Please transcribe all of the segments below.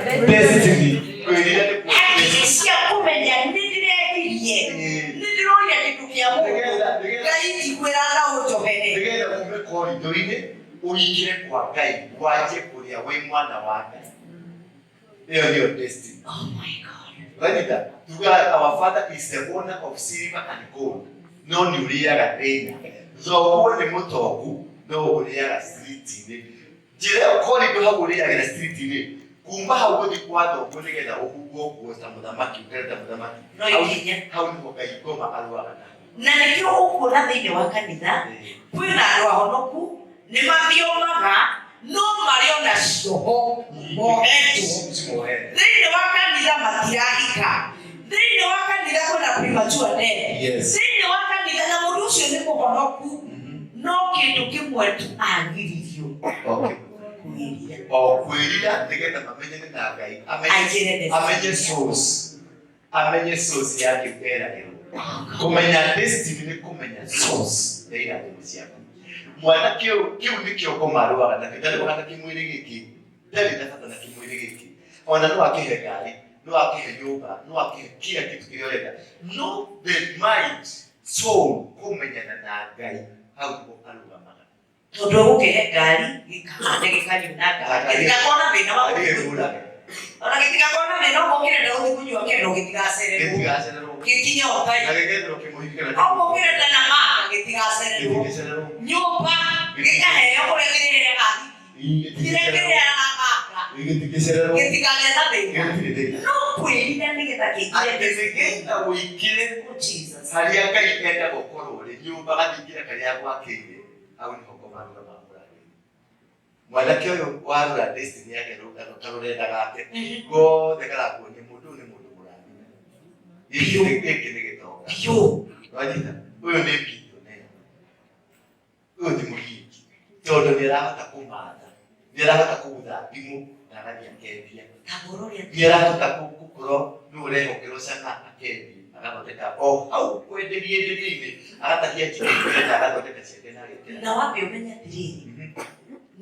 Destiny kwĩrira nĩ kuo Hakiri cia kũmenya nĩ ndĩrehirie, nĩ ndĩroire kĩndũ kĩa mũndũ, Ngai njiguĩra na ũnjohere. Nĩgetha ume korido-inĩ ũingĩre kwa Ngai, wanjie kũrĩa wĩ mwana wa Ngai. Ĩyo nĩyo destiny. Oh my God. Wanyita, tugaga our father is the owner of silver and gold. No nĩ ũrĩaga thĩna. Thoguo nĩ mũtongu, no ũrĩaga street-inĩ. Njĩra ĩyo korido hau ũrĩagĩra street-inĩ, kuma hau gũthiĩ kwa thoguo nĩgetha ũhumbwo nguo ta mũthamaki, ũkere ta mũthamaki. No ikinya. Hau nĩho Ngai ngoma arũaga nawe. Na nĩkĩo ũkuona thĩinĩ wa kanitha kwĩna andũ ahonoku nĩ mathiomaga no marĩ ona cioho mohetwo. Cimohete. Thĩinĩ wa kanitha matirahika. Thĩinĩ wa kanitha kwĩna premature death. Thĩinĩ wa kanitha na mũndũ ũcio nĩ mũhonoku no kĩndũ kĩmwe tu agiririo, kwĩrira. O kwĩrira nĩgetha mamenyane na Ngai, amenye Aingĩre destiny. Amenye source, amenye source ya kĩu eragĩrwo. Kũmenya destiny nĩ kũmenya source ya irathimo ciaku. Mwana kĩu kĩu nĩkĩo ngoma arũaga nakĩo, ndarũaga na kĩmwĩrĩ gĩkĩ, ndarĩ na bata na kĩmwĩrĩ gĩkĩ. Ona no akĩhe ngari, no akĩhe nyũmba, no akĩhe kila kitu kĩrĩa ũrenda, no the mind, soul, kũmenyana na Ngai, hau nĩho arũgamaga. Tondũ ũgũkĩhe ngari gĩkahande gĩkanyua na ngari, gĩtigakorwo na thĩna wa gũthiĩ Gĩgũra. Ona gĩtigakorwo na thĩna ũguo ũkĩrenda gũthiĩ kũnyua kĩndũ gĩtigacererwo. Gĩtigacererwo. Gĩkinye o Na time. gĩkethĩrwo kĩmũhiki kana Ũguo ũkĩrenda na manga gĩtigacererwo. Gĩtigacererwo. Nyũmba gĩkaheo kũrĩa kĩrĩheaga hiki, kĩrĩa kĩrĩheaga manga. Gĩtigacererwo. Gĩtikagĩa na thĩna. Gĩtirĩ thĩna. No kwĩrira nĩgetha kĩingĩre Atĩ nĩgetha ũingĩre Oh, Jesus. harĩa Ngai endaga ũkorwo rĩ, nyũmba gathingira karĩa gwakĩire, hau nĩho ngoma arũgamaga mũrangĩri. Mwanake ũyũ warora destiny yake, karũrenda gake gothe karakuonia mũndũ ũyũ nĩ mũndũ mũrathime. Gĩkĩ nĩ gĩtonga. Biũ. Wanyita, ũyũ nĩ billionaire, ũyũ ti mũhingi, tondũ nĩ arahota kũmatha, nĩ arahota kũgutha thimũ na agathiĩ akendia. Ta mũrore. Nĩ arahota gũkorwo nĩ ũrehokerwo canga, akendia, agathondeka o hau kwenderia enderia-inĩ, agatahia njikĩ na agathondeka ciake na agekĩra. Na wambe ũmenye atĩrĩrĩ,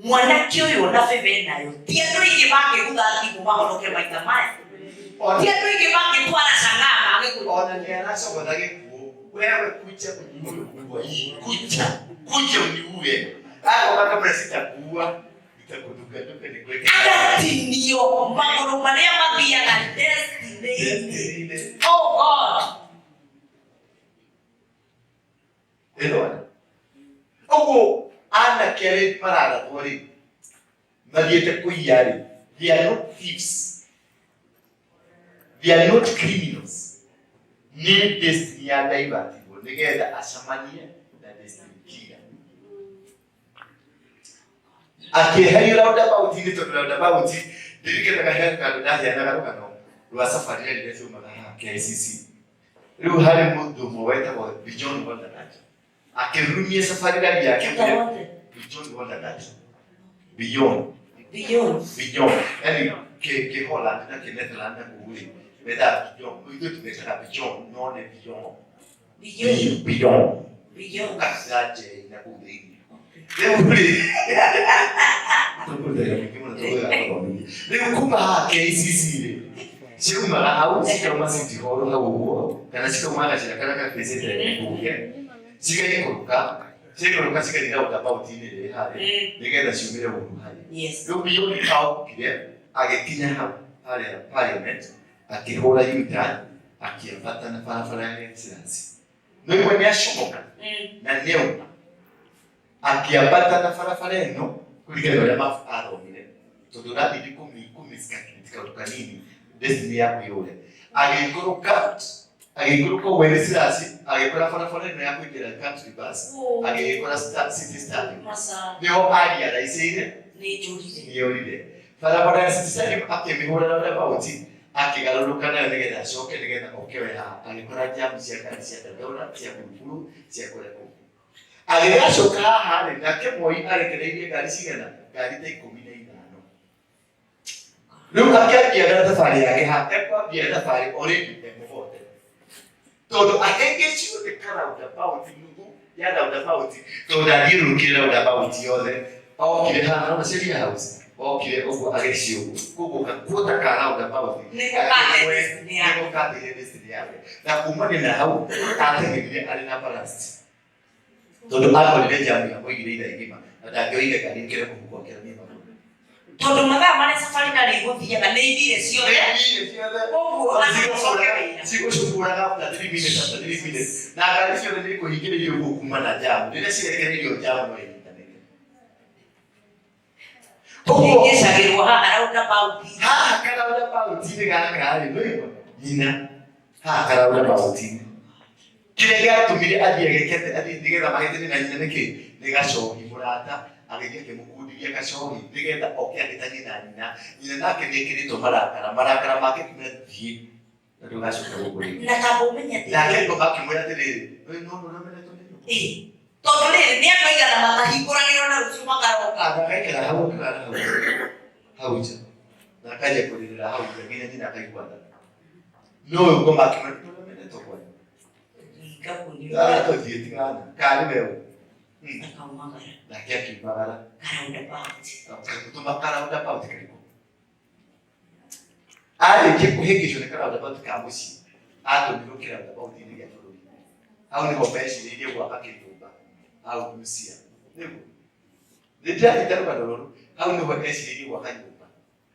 mwanake ũyũ ona bebe nayo, ti andũ aingĩ mangĩgutha thimũ mahonoke maita maya, ti andũ aingĩ mangĩtwara cang'aa mage. Ona nĩ aracogotha gĩkuũ, wewe kuja uniue kubwa hii, kuja kuja uniue, agoka kamera, sitakuua, nitakudungaduka nikuweke. Agatinio magũrũ marĩa mathiaga destiny-inĩ. Destiny-inĩ. Oh God. Ĩrona ũguo anake arĩa mararathwo rĩ, mathiĩte kũiya rĩ, they are not thieves, they are not criminals. Nĩ destiny ya daivatirwo nĩgetha acemanie na destiny killer. Akĩeherio roundabout-inĩ, tondũ roundabout ndirikanaga he kandũ ndaheanaga rũgano rwa safari rĩrĩa tumaga haha KICC. Rĩu harĩ mũndũ ũmwe wetagwo John Wonderland akĩrurumia safari rally yake. John Wonderland, Beyond. Beyond. Beyond, yani ke Holland na ke Netherland na kũu rĩ, metaga Beyond. Ithuĩ tũmetaga Beyond, no nĩ Beyond. Beyond. Beyond. Beyond. Kabisa njei na kũu thĩinĩ. Rĩu rĩ, tũkũrutĩra mĩingĩ mũno tũgũgathomithia. Rĩu kuma haha KICC rĩ, ciaumaga hau cikauma City Hall hau ũguo, kana cikauma gacĩra karĩa gabĩcĩte mbunge, cigaikũrũka, ciaikũrũka cigathiĩ roundabout-inĩ rĩ harĩa nĩgetha ciumĩre ũru harĩa. Rĩu Beyond aokire agĩkinya hau harĩa Parliament, akĩhũra U-turn, akĩambata na barabara ya Excellence. No imwe nĩ acomoka na nĩauma akĩambata na barabara ĩno kũringana na ũrĩa mabu athomire, tondũ ũrathiĩ kũmiscalculate kaũndũ kanini, destiny yaku yũre. Agĩikũrũka, agĩikũrũka ũguo Wenceslas, agĩkora barabara ĩno ya kũingĩra Country Bus, agĩgĩkora City Stadium. Masa. Nĩho ariaraicĩire. Nĩ njũrire. Nĩorire barabara ya City Stadium, akĩmĩhũra roundabout, akĩgarũrũka nayo nĩgetha acoke, nĩgetha oke we haha, agĩkora jamu cia ngari cia Dandora, cia Buruburu, cia kũrĩa kũu. Agĩgacoka haha rĩ, nake Moi arekereirie ngari cigana? Ngari ta 15. Rĩu akĩambia na thabarĩ yake ha ekwambia thabarĩ already emũhote, tondũ ahĩngĩcirwo nĩ ka roundabout, nuthu ya roundabout, tondũ ndathiũrũrũkire roundabout yothe. Okire haha nona Sheria House. Okire ũguo agĩciĩ ũguo. Koguo gakuota ka roundabout. Nĩko kate destiny yake. Nĩko kateire destiny yake. Na kumania na hau ateng'erire arĩ na balance. Tondũ akorire jamu ya mũigire ithaa igima na ndangĩoire ngari ĩkĩre mũhuko akĩramie magũrũ. Tondũ mathaa marĩa safari ndarĩ ĩgũthiaga nĩ ithire ciothe. Koguo acoke wĩra. Cigũcukũraga after 3 minutes, after 3 minutes. Na ngari ciothe nĩ ikũhingĩrĩrio ũguo kuma na jamu. Rĩrĩa cirekereirio jamu no ĩnyitanĩte. Ũguo Tũhĩngĩcagĩrwo haha roundabout. Haha karaundabout-inĩ gaka rĩ, nĩũigua nyina haha karaundabout-inĩ kĩrĩa gĩatũmire athiĩ agĩkete athiĩ nĩgetha mahĩtanie na nyina nĩkĩ nĩ gacohi mũrata agĩthiĩ akĩmũkundiria gacohi nĩgetha oke ahĩtanie na nyina nyina nake nĩekĩrĩtwo marakara marakara make kiuma thiĩ na ndũgacoka gũkũ rĩngĩ. Na kamba ũmenye atĩrĩrĩ. Nake ngoma akĩmwĩra atĩrĩrĩ, we no ũrĩa ũmenetwo nĩ nyũkwa. Ĩĩ. Tondũ rĩrĩ nĩ andũ aigana matahingũragĩrwo na rũciũ makaroka. Agaikara hau akarara hau hau nja na akanjia kũrĩrĩra hau nja nginya nyina akaigua tha. No ũyũ ngoma akĩmwĩra nĩ ũrĩa ũmenetwo kwanyu. Ringa kũnyua. Ah, tũthiĩ tigana. Kana nĩwe ũ? Akaumagara. Nake akiumagara. Karoundabout. Kamũtũma karoundabout karĩkũ? Arĩkia kũhĩngĩcwo nĩ karoundabout ka mũciĩ, atũmirwo kĩroundabout-inĩ gĩa bũrũri. Hau nĩho mecirĩirie gwaka kĩnyũmba hau Busia. Nĩguo? Nĩ ndĩranyita rũgano rũrũ, hau nĩho ecirĩirie gwaka nyũmba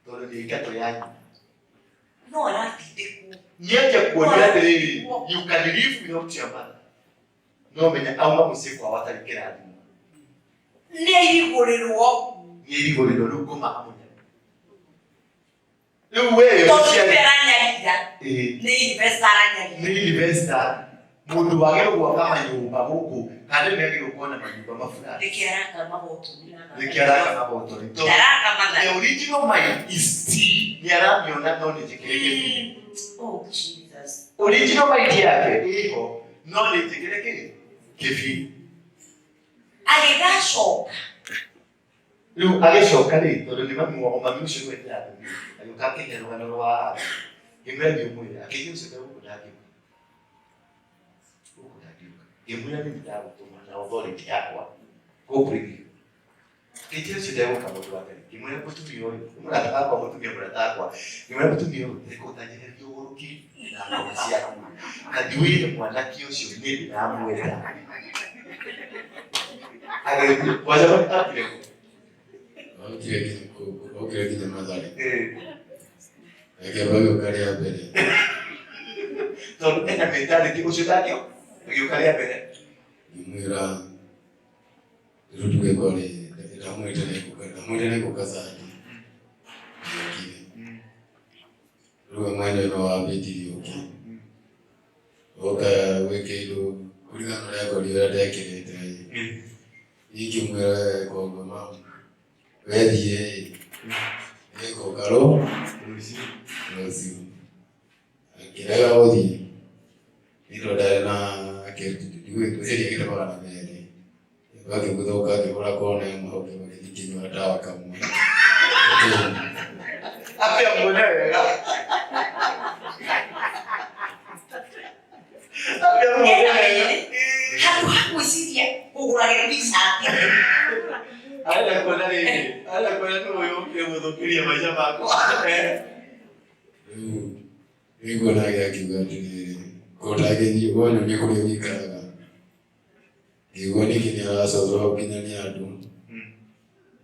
tondũ nĩ ngatũ ya nyina. No aratindĩkwo. Nĩanjia kuonia atĩrĩrĩ, you can live without your mother. No menya auma mũciĩ kwao atarĩ kĩrathimo. Nĩ airigũrĩrwo. Nĩ airigũrĩrwo rĩu ngoma amũnyare. Rĩu we Tondũ ũciari- nĩwe aranyarira. Ĩĩ. Nĩ investor aranyarira. Nĩ investor mũndũ wagĩrĩirwo gwaka manyũmba gũkũ kana nĩ agĩrĩirwo kuona manyũmba mabulani. Nĩkĩ araka maboto? Nĩkĩ araka maboto? Tondũ Ndaraka mathaa. the original mind is still nĩ aramĩona no nĩ njĩkĩre kĩbi. Oh Jesus. Original mind yake ĩho no nĩ njĩkĩre kĩ kĩbi. Agĩgacoka. Rĩu agĩcoka rĩ tondũ nĩ mami wa mami ũcio nĩwe ndĩratũmire agĩũka akĩhe rũgano rwa ngĩmwĩra thiĩ ũmwĩre akĩnjĩra ũcio gũkũ ndangĩũka. Gũkũ ndangĩũka. Ngĩmwĩra niĩ ndagũtũma na authority yakwa gũkũrĩithia. Ngĩnjĩra ũcio ndegũka mũndũ wa Ngai. Ngĩmwĩra mũtumia ũyũ, mũrata wakwa mũtumia mũrata wakwa. Ngĩmwĩra mũtumia ũyũ, reke ũtanyeheria ũgũrũki na ngoma ciaku. Na thiĩ wĩre mwanake ũcio niĩ ndĩramwenda. Agĩthiĩ, wacemania atire kũ? Okire nginya kũu, okire nginya Mathare. Ĩĩ. Akĩamba gĩũka rĩa mbere. Tondũ ena mentality ũcio ndangĩũka, agĩũka rĩa mbere. Ngĩmwĩra rĩu tuge kwarĩ ndamwĩrĩte nĩngũka ndamwĩrĩte nĩngũka Sunday. Ndiokire. Rĩu we mwene nĩwe wambĩtirie ũke. Oka gwĩ kĩndũ kũringana na ũrĩa ngorire ũrĩa ndekĩrĩte ĩ. Niĩ ngĩmwĩra we koguo mamu wethiĩ ĩ nĩngũka rũciũ. Akĩrega gũthiĩ. Niĩ tondũ ndarĩ na ngwĩciria kĩndũ magana merĩ. Ngĩgũthũka ngĩgũra kona ĩmwe hau ngĩthiĩ ngĩnyua ndawa kamwe. Ape muone wega. Ape muone Ena wega. rĩrĩ, handũ ha gwĩciria kũgũra t-shirt. Arenda kuona rĩrĩ, arenda kuona nũ ũyũ ũkire gũthũkĩria maica makwa. Rĩu nĩguo nake akiuga atĩrĩrĩ, ko ndangĩthiĩ wonyonie kũrĩa ũikaraga. Ngĩigua nĩkĩ nĩ aracocwo hau nginya nĩ andũ.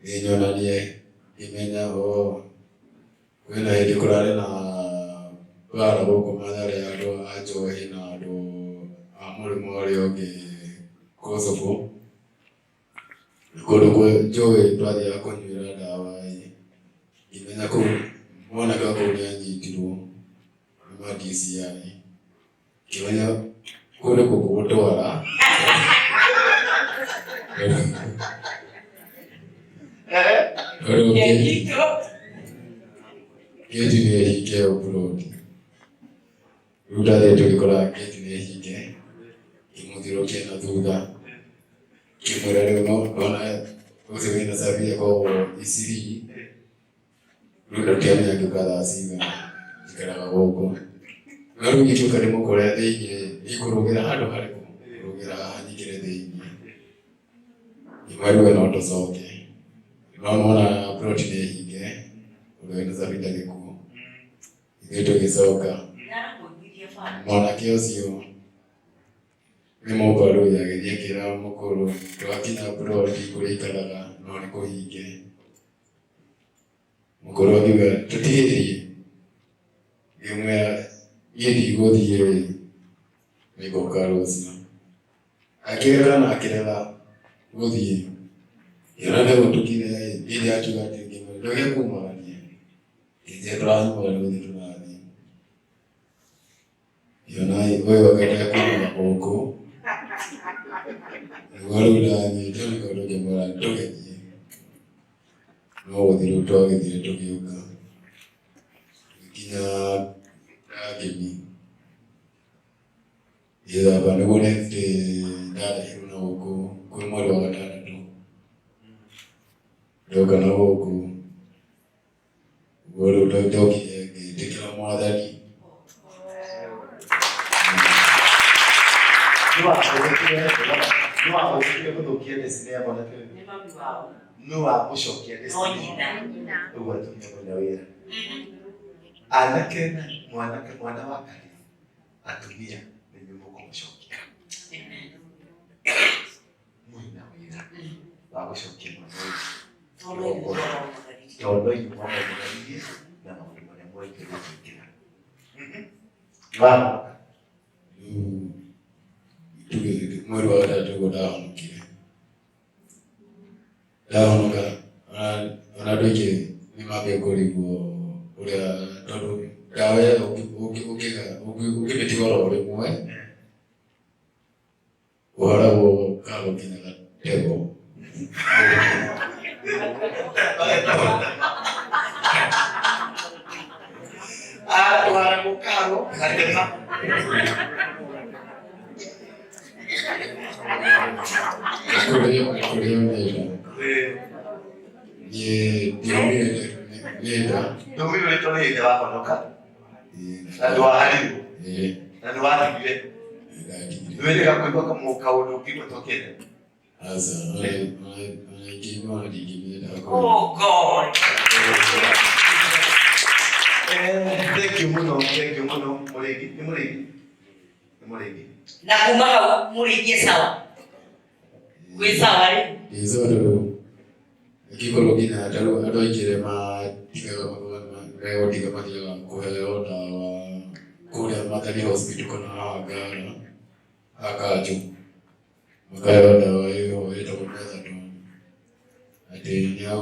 Ngĩnyonanie ngĩmenya oo kwĩna hĩndĩ kũrarĩ na mbara gũkũ Mathare ya andũ a njohi na andũ a mũrĩmo ũrĩa ũngĩ Kosovo. Kũndũ kwa njũĩ twathiaga kũnyuĩra ndawa ĩ, ngĩmenya kũu mwanake wa kũu nĩ anyitirwo nĩ ma DCI. Ngĩmenya kũu nĩkuo ngũgũtwara. Tondũ Nĩanyitwo. gate nĩ hinge ĩyo plot. Rĩu ndathiĩ tũgĩkora gate nĩ hinge, ngĩmũthiũrũrũkia na thutha, ngĩmwĩra rĩu no ndona ũcio wĩna cabi akoragwo Isiri, rĩu ndatiamenya angĩũka thaa cigana, njikaraga gũkũ. No rĩu ingĩũka ndĩmũkore thĩiniĩ, ikũrũgĩra handũ harĩkũ? Ngũrũgĩra haha nyingĩre thĩiniĩ. Ngĩmwĩra rĩu we no tũcoke. No nona plot nĩ hinge ũrĩa wĩna cabi ndarĩ kuo. Ithuĩ tũgĩcoka. Ndaramũiguithia baba. Mwanake ũcio nĩ mũbarũthi agĩthiĩ akĩra mũkũrũ twakinya plot kũrĩa aikaraga no nĩ kũhinge. Mũkũrũ akiuga tũtigĩthiĩ. Ngĩmwĩra niĩ ndigũthiĩ rĩ nĩngũka rũciũ. Akĩrega na akĩrega gũthiĩ. Ngĩona nĩ gũtukire ĩ niĩ akiuga atĩ ngĩmwĩra ndũge kumagaria. Ngĩthiĩ tũranyumaga nĩ gũthiĩ tũrathiĩ. Ngĩona ũyũ akĩenda kuma gũkũ. Nĩguo rĩu ndanyita nĩguo ngĩmwĩra tũgĩthiĩ. No gũthiĩ rĩu twagĩthire tũgĩũka. Tũgĩkinya Kangemi. Ngĩthamba nĩguo next day ndarehirwo na gũkũ kwĩ mweri wa gatandatũ. Ndoka na gũkũ ũguo rĩu ndokire ngĩtĩkĩra Mwathani. Nĩ wahũthĩkire gũthũkia destiny ya mwanake ũyũ? Nĩ mami wao. Nĩ wamũcokia No destiny? nyina. Ũguo atumia mwĩna wĩra. Anake na mwanake mwana wa karĩ atumia nĩ inyuĩ mũkũmũcokia. Mwĩna wĩra wa gũcokia mwana ũyũ. Tondũ ithuĩ twamũmagaririe. Tondũ inyuĩ mwamũmagaririe na maũndũ marĩa mwaingĩrwo gwĩkĩra. Wahonoka. Rĩu tũgĩthiĩ mweri wa gatandatũ nĩguo ndahonokire. Ndahonoka ona andũ aingĩ nĩ mambia kũrigwo ũrĩa tondũ ndawa ĩyo ũngĩmĩtiga oro rĩmwe ũhoragwo karo nginya gatego. Atwaragwo karo gatema. Kũrĩo nĩ nda. Niĩ ndiaumire nĩ nda. Ndũmĩrĩtwo nĩ hĩndĩ wahonoka na ndwaharirwo na nĩwatigire. Ndatigire. Nĩwĩrĩga kũigua kaũndũ ũngĩigua tokete. Aca, ona ingĩigua ona ndingĩmĩenda. Oh God. Thank you mũno, thank you mũno Mũrĩithi. Nĩ Mũrĩithi? Nĩ Mũrĩithi. Na kuma hau mũrĩithie sawa. Gwĩ sawa rĩ. Ndĩsawa tondũ ingĩkorwo nginya tarĩu andũ aingĩ arĩa matigaga megũtiga mathiaga kũheo ndawa kũrĩa Mathari Hospital kana haha Ngara haha Kanjũ makaheo ndawa ĩyo ĩtagwo methadone atĩ nĩ ya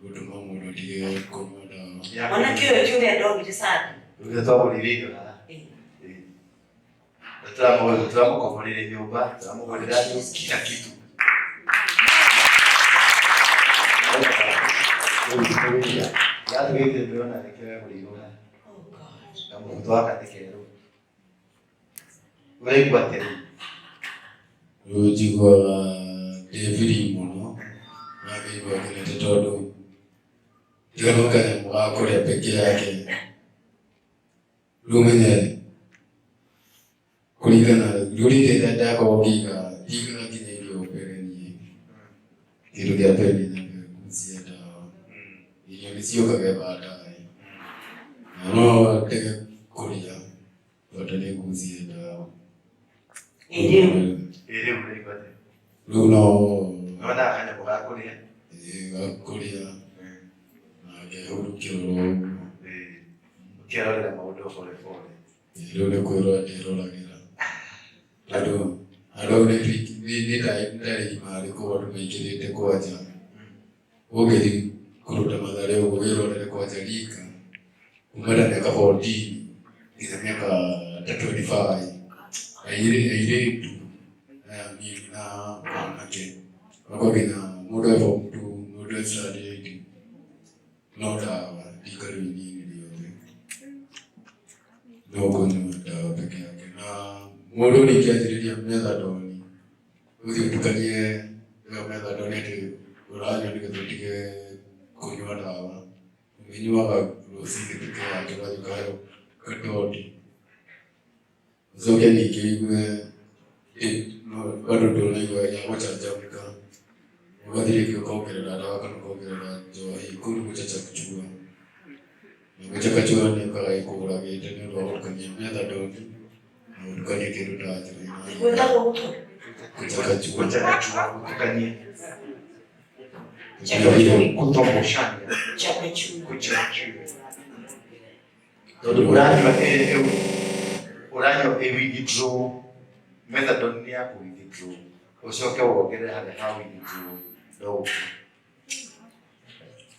gũtũma mũndũ atige kũnyua ndawa. Mwanake ũyũ ti ũrĩa ndonire Sunday. Rĩrĩa twagũrire indo haha. Tũramũkomborire nyũmba, tũramũgũrĩra kila kitu. Kĩratũ gĩkĩ ndĩrona nĩkĩo wegũrĩirwo haha. Oh God. Na mũbuto waka nĩ kerũ. Ũraigua atĩa rĩu? Rĩu njiguaga ndĩ free mũno na ngaigua ngenete tondũ tiga no kanyamũ ga kũrĩa peke yake. Rĩu menye kũringana rĩu rĩrĩa ndakorwo ngĩiga ndigaga nginya irio mbere niĩ. Kĩndũ kĩa mbere nĩ nyambe ngucie ndawa. Irio nĩ ciũkaga baadaye. Na no ndege kũrĩa tondũ nĩ ngucie ndawa. Ĩ rĩu. Ĩ rĩu ũraigua atĩa? Rĩu no Nĩwonaga kanyamũ ga kũrĩa? Ga kũrĩa na ngehurũkĩra oro ũguo. Ũkerorera maũndũ pole pole. Rĩu nĩ kwĩrora ndĩroragĩra. Tondũ andũ hau nĩ ndarĩ marĩkũ andũ maingĩrĩte kwanja. Ũngĩthiĩ kũruta Mathare ũguo wĩrorere kwanja rika kuma ta mĩaka 14 nginya mĩaka ta 25 airĩtu aya anini na anake makwa nginya mũndũ e form 2 mũndũ e standard 8 no ndawa rika rĩu inini rĩothe no kũnyua ndawa peke yake. Na mũndũ ningĩ anjĩrĩria methadone ũthiĩ ũtukanie ĩyo methadone atĩ ũranyua nĩgetha ũtige kũnyua ndawa. Ũmĩnyuaga rũcinĩ peke yake ũgathiĩ ũkaheo katoni. Ũcoke ningĩ ũigue bado ndũnaigua ya gũcanjamũka. Ũgathiĩ rĩngĩ ũkongerera ndawa kana ũkongerera njohi kũu nĩ gũchachachua. Na gũchakachua nĩ ũkaga ĩkũragĩte nĩ ũndũ wa gũtukania methadone na gũtukania kĩndũ ta njohi na Gwĩtagwo gũtũ. gũchakachua. Kuchakachua, kutukania, Chakachua. kutomboshania, Chakachua. kuchakachua. Tondũ ũranyua ũranyua ĩ withdraw, methadone nĩ ya kũ withdraw, ũcoke wongerere harĩa ha withdraw no ũkue.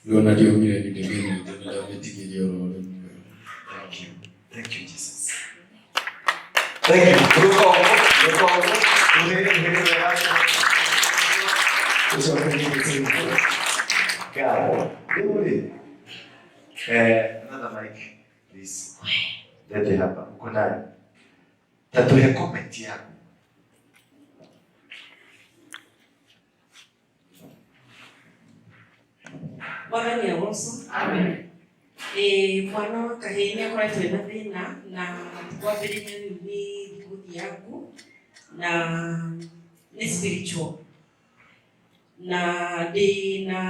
Rĩu ona ndiaumire nĩ ndĩmĩnyuĩte nĩ ndamĩtigirie oro rĩmwe. Thank you. Thank you, Jesus. Thank you. Rũkongo, rũkongo, rũhĩ, rũhĩ rwega. Ũcoke nĩ gĩtĩo. Ngatho. Rĩu rĩ, another mic, please. Lete hapa. Uko nayo? Tatuhe comment yako. Mwathani agocwo. Ĩĩ mwana wa kahĩĩ nĩ akoretwo ena thĩna na kwambĩrĩria rĩu nĩ thikũ thiangu na nĩ spiritual na ndĩ na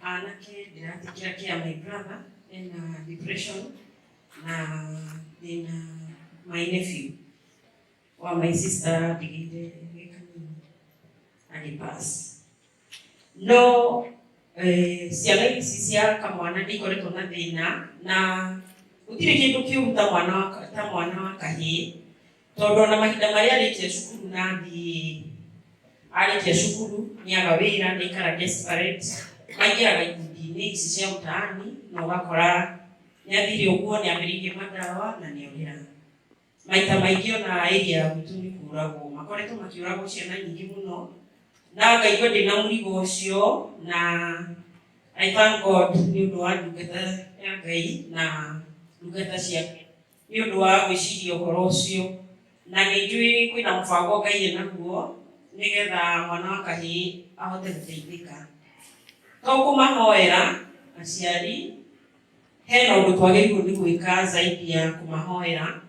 anake ndĩratikĩra kĩa my brother ena depression na ndĩ na my nephew wa my sister ndigĩire gĩ kanini agĩpass no ciana ici cia kamwana nĩ ikoretwo na thĩna na gũtirĩ kĩndũ kĩũru ta mwana wa ta mwana wa kahĩĩ tondũ ona mahinda marĩa arĩkia cukuru na athiĩ arĩkia cukuru nĩ aga wĩra nĩ aikara desperate maingĩraga ikundi-inĩ ici cia mtaani na ũgakora nĩ athire ũguo nĩ ambĩrĩirie madawa na nĩ orĩra maita maingĩ ona area gwitũ nĩ kũragwo makoretwo makĩũragwo ciana nyingĩ mũno na ngaigua ndĩna mũrigo ũcio na I thank God nĩ ũndũ wa ndungata ya Ngai na ndungata ciake nĩ ũndũ wa gwĩciria ũhoro ũcio na nĩ njũĩ kwĩna mũbango Ngai enaguo nĩgetha mwana wa kahĩĩ ahote gũteithĩka to kũmahoera aciari hena ũndũ twagĩrĩirwo nĩ gwĩka zaidi ya kũmahoera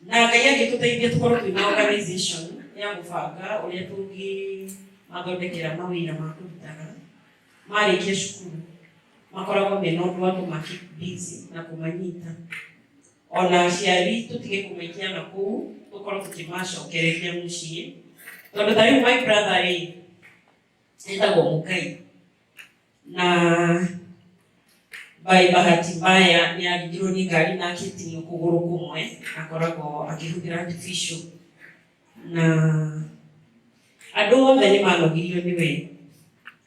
na Ngai angĩtũteithia tũkorwo twĩna organization ya gũbanga ũrĩa tũngĩmathondekera mawĩra ma kũrutaga marĩkia cukuru makoragwo mena ũndũ wa kũma keep busy na kũmanyita ona aciari tũtige kũmaikia na kũu tũkorwo tũkĩmacokereria mũciĩ tondũ ta rĩu my brother rĩ etagwo Mũkai na by bahati mbaya nĩ aringirwo nĩ ngari na akĩtinio kũgũrũ kũmwe akoragwo akĩhũthĩra artificial na andũ othe nĩ manogirio nĩwe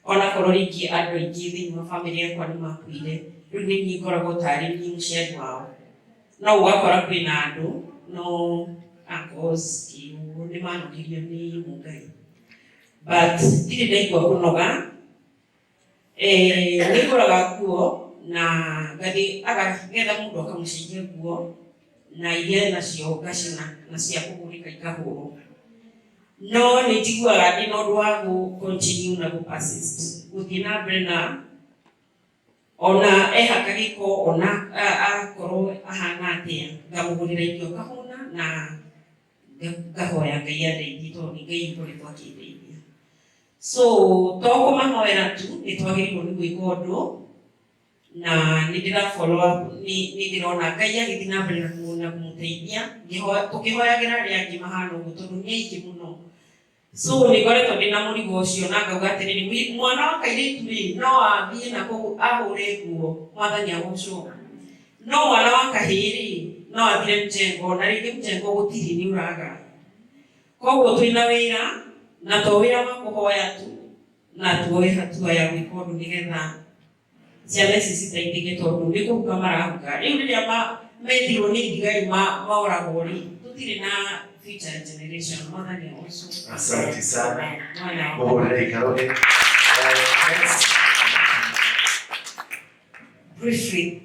ona korwo rĩngĩ andũ aingĩ thĩinĩ wa bamĩrĩ yakwa nĩ makuire rĩu nĩ niĩ ngoragwo tarĩ niĩ mũciari wao no ũgakora kwĩna andũ no uncles kĩũguo nĩ manogirio nĩ Mũngai but ndirĩ ndaigua kũnoga nĩ ngũraga nguo na ngathiĩ agetha mũndũ akamũcenjia nguo na iria nacio ngacina na cia kũhũrĩka ikahũrwo no nĩ njiguaga ndĩ na ũndũ wa gũ continue na gũ persist gũthiĩ na mbere na ona ehaka gĩko ona akorwo ahana atĩa ngamũgũrĩra irio akahũna na ngahoya Ngai andeithie tondũ nĩ Ngai ũkoretwo akĩndeithia so to kũmahoera tu nĩ twagĩrĩirwo nĩ gwĩka ũndũ na nĩ ndĩra follow up nĩ ndĩrona Ngai agĩthiĩ na mbere na kũmũteithia tũkĩhoyagĩra arĩa angĩ mahana ũguo tondũ nĩ aingĩ mũno so nĩ ngoretwo ndĩna mũrigo ũcio na ngauga atĩrĩrĩ mwana wa kairĩtu rĩ no athiĩ na kũu ahũre nguo mwathani agocwo no mwana wa kahĩĩ rĩ no athire mjengo na rĩngĩ mjengo gũtirĩ nĩ ũraga koguo twĩna wĩra na to wĩra wa kũhoya tu na tuoe hatua ya gwĩka ũndũ nĩgetha ciana ici citeithĩke tondũ nĩ kũhuka marahuka rĩu rĩrĩa methirwo nĩ thigari maoragwo rĩ tũtirĩ na future generation mwathani agocwo. Asante sana. Muhurire ikarohe. Next. Briefly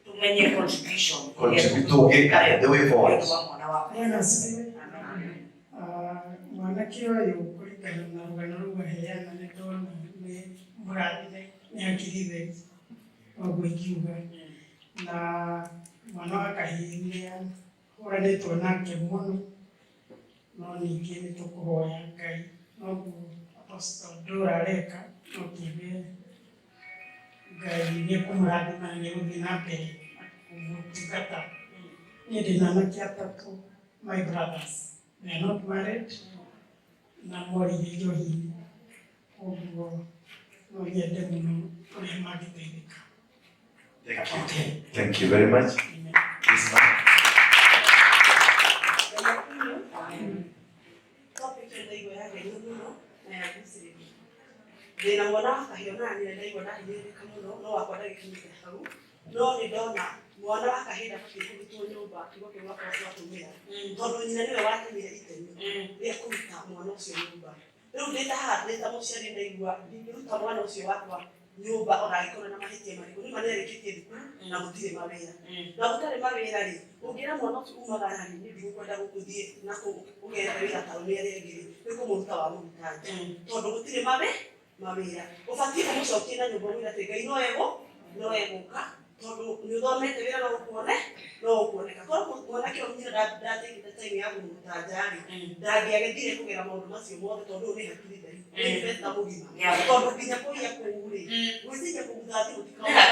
tumenye contribution. Contribute tũngĩka the way forward. Wa mwana wa Bwana asifiwe. Mwanake ũyũ kũringana na rũgano rũu aheana nĩ ndona nĩ mũrathime nĩ hakiri theri noguo ingiuga na mwana wa kahĩĩ nĩ ahũranĩtwo nake mũno no ningĩ nĩ tũkũhoya Ngai noguo Apostle Dora areka no kiuge Ngai nĩ ekũmũrathima na nĩ egũthiĩ na mbere na kũmũtungata. Niĩ ndĩna anake atatũ, my brothers. They are not married na morĩire njohi-inĩ, koguo no nyende mũno ũrĩa mangĩteithĩka. Thank you. Thank you very much. Amen. Yes, ma'am. Topic ĩyo ndaigua yagĩrĩire mũno na yangucĩrĩria. Ndĩna mwana wa kahĩĩ ona niĩ ndaigua ndahinyĩrĩrĩka mũno no wakwa ndagĩkinyĩte hau, no nĩ ndona mwana wa kahĩĩ ndabatiĩ kũrutwo nyũmba, kiugo kĩu akorwo twatũmĩra, tondũ nyina nĩwe watemire itemi rĩa kũruta mwana ũcio nyũmba. Rĩu ndĩ ta haha ndĩ ta mũciari ndaigua ndingĩruta mwana ũcio wakwa nyũmba ona angĩkorwo na mahĩtia marĩkũ. Nĩ ma nĩarĩkĩtie thukuru na gũtirĩ mawĩra, na gũtarĩ mawĩra rĩ, ũngĩra mwana ũcio umagara rĩ, niĩ ndigũkwenda gũthiĩ na kũu ũgethe wĩra taũni ĩrĩa ĩngĩ rĩ, nĩ kũmũruta wamũruta nja, tondũ gũtirĩ mawĩra. Ũbatiĩ ũmũcokie na nyũmba ũmwĩre atĩ Ngai no egũka, tondũ nĩ ũthomete wĩra no ũkuone, no ũkuoneka. Korwo mwanake ũyũ nyina ndatekĩte time ya kũmũruta nja rĩ, ndangĩagĩthire kũgera maũndũ macio mothe, tondũ ũyũ nĩ hakiri theri, nĩ investor mũgima, tondũ nginya kũiya kũu rĩ, gwĩciria kũgutha thimũ ti kaũndũ,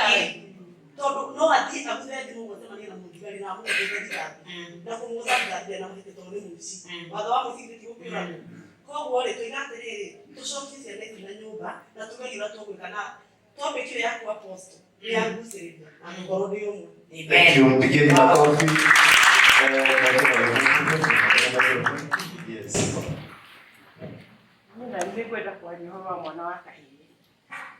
tondũ no athiĩ aguthe thimũ gwacemania na mũthigari na amũgũthĩte rithathi na kũmũgũtha rithathi na mahĩtia, tondũ nĩ mũici. Watho wa mũici githĩ ti gũkĩũragwo? Koguo rĩ, tũiga atĩrĩrĩ, tũcokie ciana ici na nyũmba na tũgerie ũrĩa tũgwĩka. Na topic ĩyo yaku, Apostle, nĩ yangucĩrĩria na ngũkorwo ndĩ ũmwe. Thank you. Mpigeni makofi. Yes. Niĩ nĩngwenda kwaria ũhoro wa mwana wa kahĩĩ.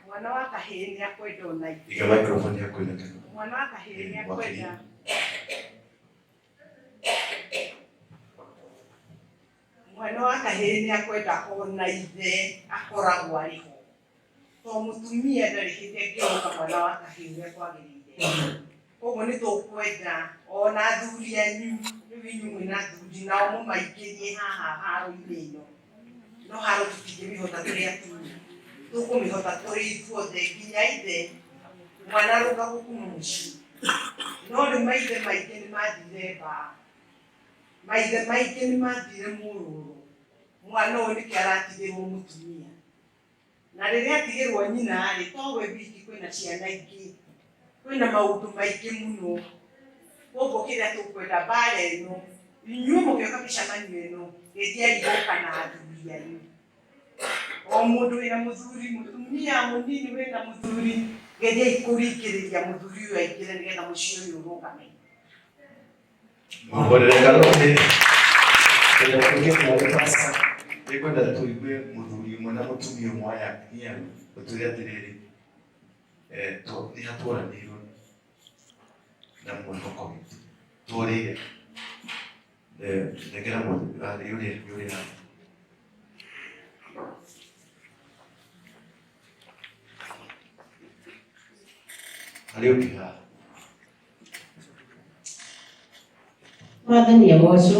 Mwana wa kahĩĩ nĩ akwenda ona ithe. Iga microphone yako ile kando. Mwana wa kahĩĩ nĩ akwenda, mwana wa kahĩĩ nĩ akwenda ona ithe akoragwo arĩ ho, to mũtumia ndarĩ hĩndĩ angĩoka mwana wa kahĩĩ ũrĩa kwagĩrĩire. Koguo nĩ tũkwenda ona athuri anyu, rĩu inyuĩ mwĩna athuri nao mũmaingĩrie haha haro-inĩ ĩno. No haro tũtingĩmĩhota tũrĩ atumia, tũkũmĩhota tũrĩ ithuothe, nginya ithe. Mwana arũngagwo kuma mũciĩ, no rĩu maithe maingĩ nĩ mathire mbaa, maithe maingĩ nĩ mathire mũrũrũ. Mwana ũyũ nĩkĩo aratigĩrwo mũtumia, na rĩrĩa atigĩrwo nyina rĩ, to we wiki, kwĩna ciana ingĩ, kwĩna maũndũ maingĩ mũno. Koguo kĩrĩa tũkwenda, mbara ĩno, inyuĩ mũgĩũka mĩcemanio ĩno, gĩthiai gũka na athuri anyu. O mũndũ wĩna mũthuri, mũtumia mũnini wĩna mũthuri, geriai kũringĩrĩria mũthuri ũyũ aingĩre nĩgetha mũciĩ ũyũ ũrũgame. Mũhũrĩre karũhĩ. Kwenda tũngĩ pastor. Nĩngwenda tũigue mũthuri ũmwe na mũtumia ũmwe aya nĩaru ũtwĩre atĩrĩrĩ, nĩ hatũranĩirwo na mwĩhoko witũ tũrĩire. Nengera mũthuri yũrĩa yũrĩa haha. Harĩ ũngĩ haha. Mwathani agocwo.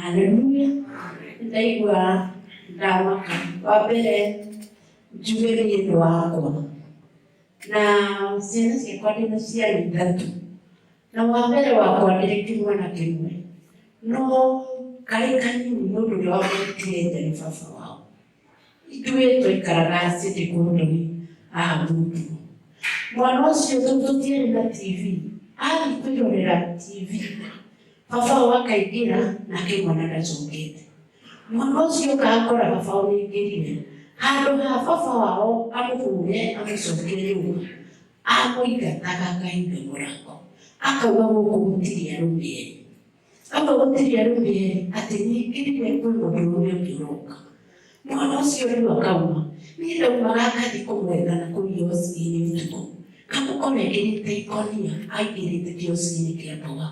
Haleluya. Ndaigua ndamaka. Wa mbere njuge niĩ nĩ wakwa na ciana ciakwa, ndĩna ciana ithatũ, na wa mbere wakwa ndĩrĩ kĩmwana kĩmwe, no karĩ kanini mũndũ ũrĩa wamũrutire nja nĩ baba wao. Ithuĩ twaikaraga City Kondoni haha Buruburu. Mwana ũcio tũtiarĩ na TV, athiĩ kwĩrorera TV, baba wao akaingĩra nake mwana ndacokete. Mwana ũcio akora baba wao nĩaingĩrire, handũ ha baba wao amũhũre amũcokie nyũmba, amũingataga akahinga mũrango, akauga gũkũ gũtirĩ arũme erĩ. Auga gũtirĩ arũme erĩ, atĩ nĩingĩrire kwĩ mũndũrũme ũngĩ ũroka. Mwana ũcio rĩu akauma, niĩ ndaumaga ngathiĩ kũmwetha na kũu kioski-inĩ ũtukũ, ngamũkora ekĩrĩte ikonia aingĩrĩte kioski-inĩ kĩa mboga.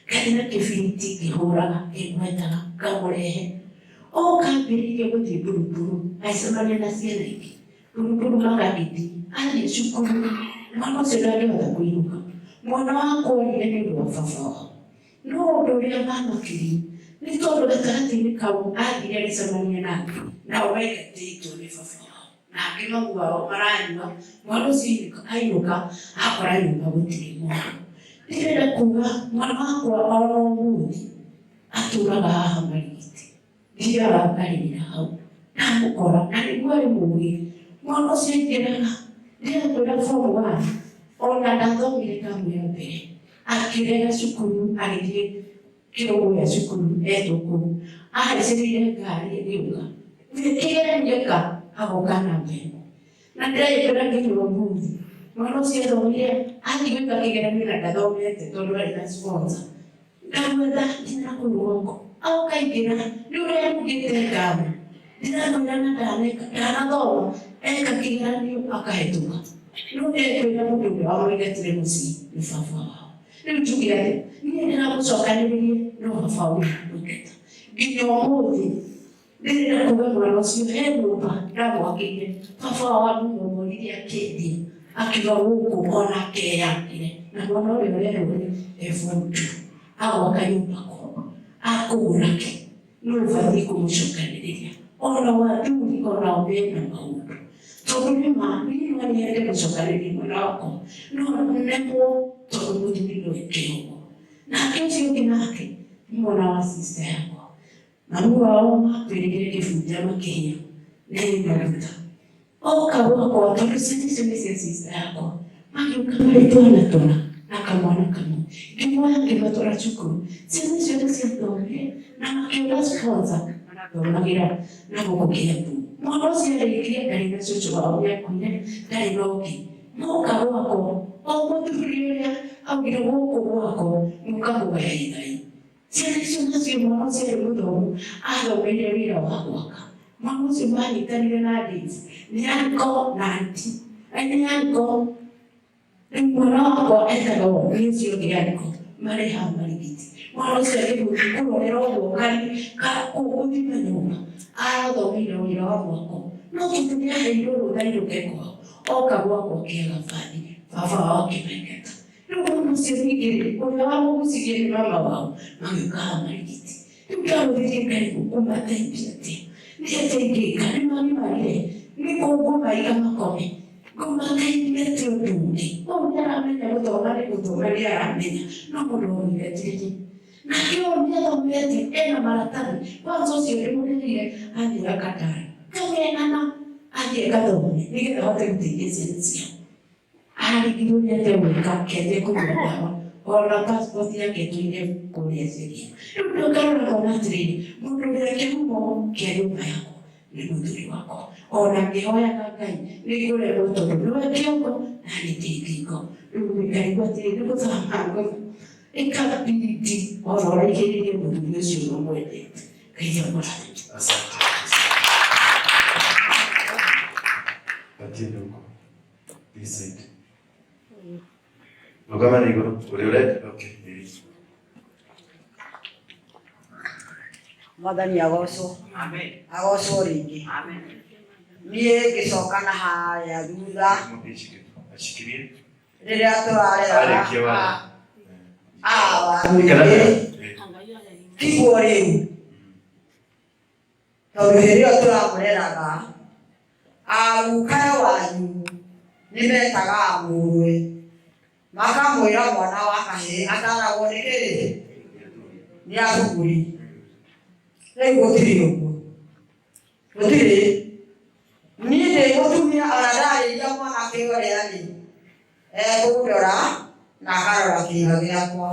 Ngathiĩ na kĩbiriti ngĩhũraga ngĩmwethaga ngamũrehe. Oka ambĩrĩirie gũthiĩ mburuburu, agĩcemania na ciana ingĩ mburuburu, magagĩthiĩ athiĩ cukuru. Mwana ũcio ndangĩhota kũinũka. Mwana wakwa orire nĩ ũndũ wa baba wao, no ũndũ ũrĩa wamakirie nĩ tondũ gatagatĩ-inĩ kau athire agĩcemania na angĩ nao maingatĩtwo nĩ baba wao, na angĩ magu wao maranyua. Mwana ũcio ainũka akora nyũmba gũtirĩ mwana. Ndĩrenda kuga mwana wakwa ona ũmũthĩ atũraga haha Marigiti, thiaga ngarĩrĩra hau. Ndamũkora na nĩguo arĩ mũgĩ. Mwana ũcio aingĩraga ndĩrakwĩra form one ona ndathomire tamu ya mbere akĩrega cukuru agĩthiĩ kĩrũgũya cukuru etwo kũu ahaicĩrĩire ngari ĩgĩũka kĩgeranio eka agoka namba ĩmwe na ndĩraĩkwĩra nginya ũmũthĩ mwana ũcio athomire athiĩ gwĩka kĩgeranio na ndathomete tondũ arĩ na sponsor ngamwetha nginya kũu rũgongo aoka aingĩra nĩ ũrĩa arugĩte ngamu ndĩramwĩra na ndaneka ndanathoma eka kĩgeranio akahĩtũka no ndekwĩra mũndũ ũrĩa wamũingatire mũciĩ nĩ baba wao rĩu njuge atĩ niĩ ndĩramũcokanĩrĩrie no baba ũrĩa wamũingata nginya ũmũthĩ ndĩrenda kuga mwana ũcio he nyũmba ndamwakĩire baba wao amũmomorire akĩendia akiuga gũkũ ona akeyakĩre na mwana ũrĩa ũrerwo nĩ e form two agwaka nyũmba kũ akũgũra kĩ nĩ ũbatiĩ kũmũcokanĩrĩria ona wathuri onao mena maũndũ tondũ nĩ ma niĩ no nyende gũcokanĩrĩria mwana wakwa no nemwo tondũ mũthuri no eke ũguo nake ũcio ũngĩ nake nĩ mwana wa sister yakwa mami wao makwĩrĩire kĩbunja makĩhĩa nĩ maguta oka gwakwa tondũ ciana icio nĩ cia sister yakwa magĩũka marĩ twana tũna na kamwana kamwe ngĩmoya ngĩmatwara cukuru ciana icio nĩ ciathomire na makĩona sponsor marathomagĩra na gũkũ Kĩambu mwana ũcio arĩkirie ndarĩ na cũcũ wao nĩakuire ndarĩ na ũngĩ moka gwakwa o mũthuri ũrĩa augire gũkũ gwakwa mũka kũgaya igai ciana icio nacio mwana ũcio arĩ mũthomu athomeire wĩra wa gwaka mwana ũcio manyitanire na Dave nĩ uncle na auntie nĩ uncle rĩu mwana wakwa etagwo nĩ ũcio ũngĩ uncle marĩ haha marigiti mwana ũcio agĩthiĩ kũrorera ũguo kari gũthima nyũmba arathomeire wĩra wa mwako no tondũ nĩ aheirwo rũtha ainũke kwao oka gwakwa kĩaga bathi baba wao akĩmaingata rĩu mwana ũcio ningĩ rĩ ũrĩa wamũgucirie nĩ mama wao magĩũka haha marigiti rĩu ndarũthirie ngarigwo ngũmateithia atĩa nĩ atĩa ingĩka nĩ magimarire nĩ kũngũmaiga makome ngũmateithia atĩa ũndũ ũngĩ ũyũ nĩ aramenya gũthoma nĩ gũthoma nĩ aramenya no mũndũ wamũingatire nake ũyũ nĩ athomete ena maratathi kwanza ũcio ndĩmũrĩhire athiĩ Qatar kamenana athiĩ akathome nĩgetha ahote gũteithia ciana ciao ararigirwo nĩ atĩa gwĩka kĩanjie kũnyua ndawa ona passport yake ĩtũire kũrĩa Syria rĩu ndokarora ngona atĩrĩrĩ mũndũ ũrĩa kĩhumo kĩa nyũmba yakwa nĩ mũthuri wakwa ona ngĩhoyaga Ngai nĩ ngũremwo tondũ nĩwe kĩongo na nĩ ndĩ ngingo rĩu ngarigwo atĩrĩrĩ nĩ gũthama ngoma ĩkabidi ona ũraihĩrĩrie mũthuri ũcio ũmwendete Ngai amũrathime. Asante. Patie huko. This side. Rũgama na igũrũ ũrĩa ũrenda. Okay. Mwathani agocwo agocwo rĩngĩ niĩ ngĩcoka na harĩa thutha Ashikilie. rĩrĩa tũrareraga Arĩkia wara. awa Ikara. Tiguo rĩu tondũ hĩndĩ ĩyo tũramũreraga agukae wanyu nĩ metaga mũrũwe makamwĩra mwana wa kahĩĩ ataragwo nĩ kĩrĩ nĩ athuri rĩu gũtirĩ ũguo gũtirĩ niĩ ndĩ mũtumia ona ndarĩria mwanake ũrĩa rĩ ekũndora na akarora kĩĩga gĩakwa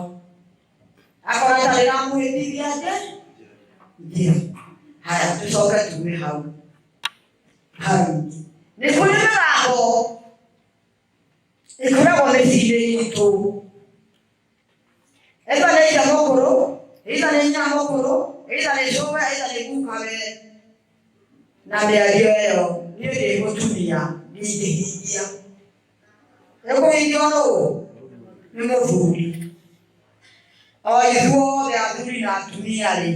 akona ta ndĩramũhĩtithia nje njĩra haya tũcoke tume hau hau nĩ kũrĩ mĩgambo ĩkoragwo mĩciĩ-inĩ itũ either nĩ ithe mũkũrũ either nĩ nyina mũkũrũ either nĩ cũwe either nĩ gukawe na mĩario ĩyo niĩ ndĩ mũtumia ndingĩhingia ĩkũhingio nũ nĩ mũthuri o ithuothe athuri na atumia rĩ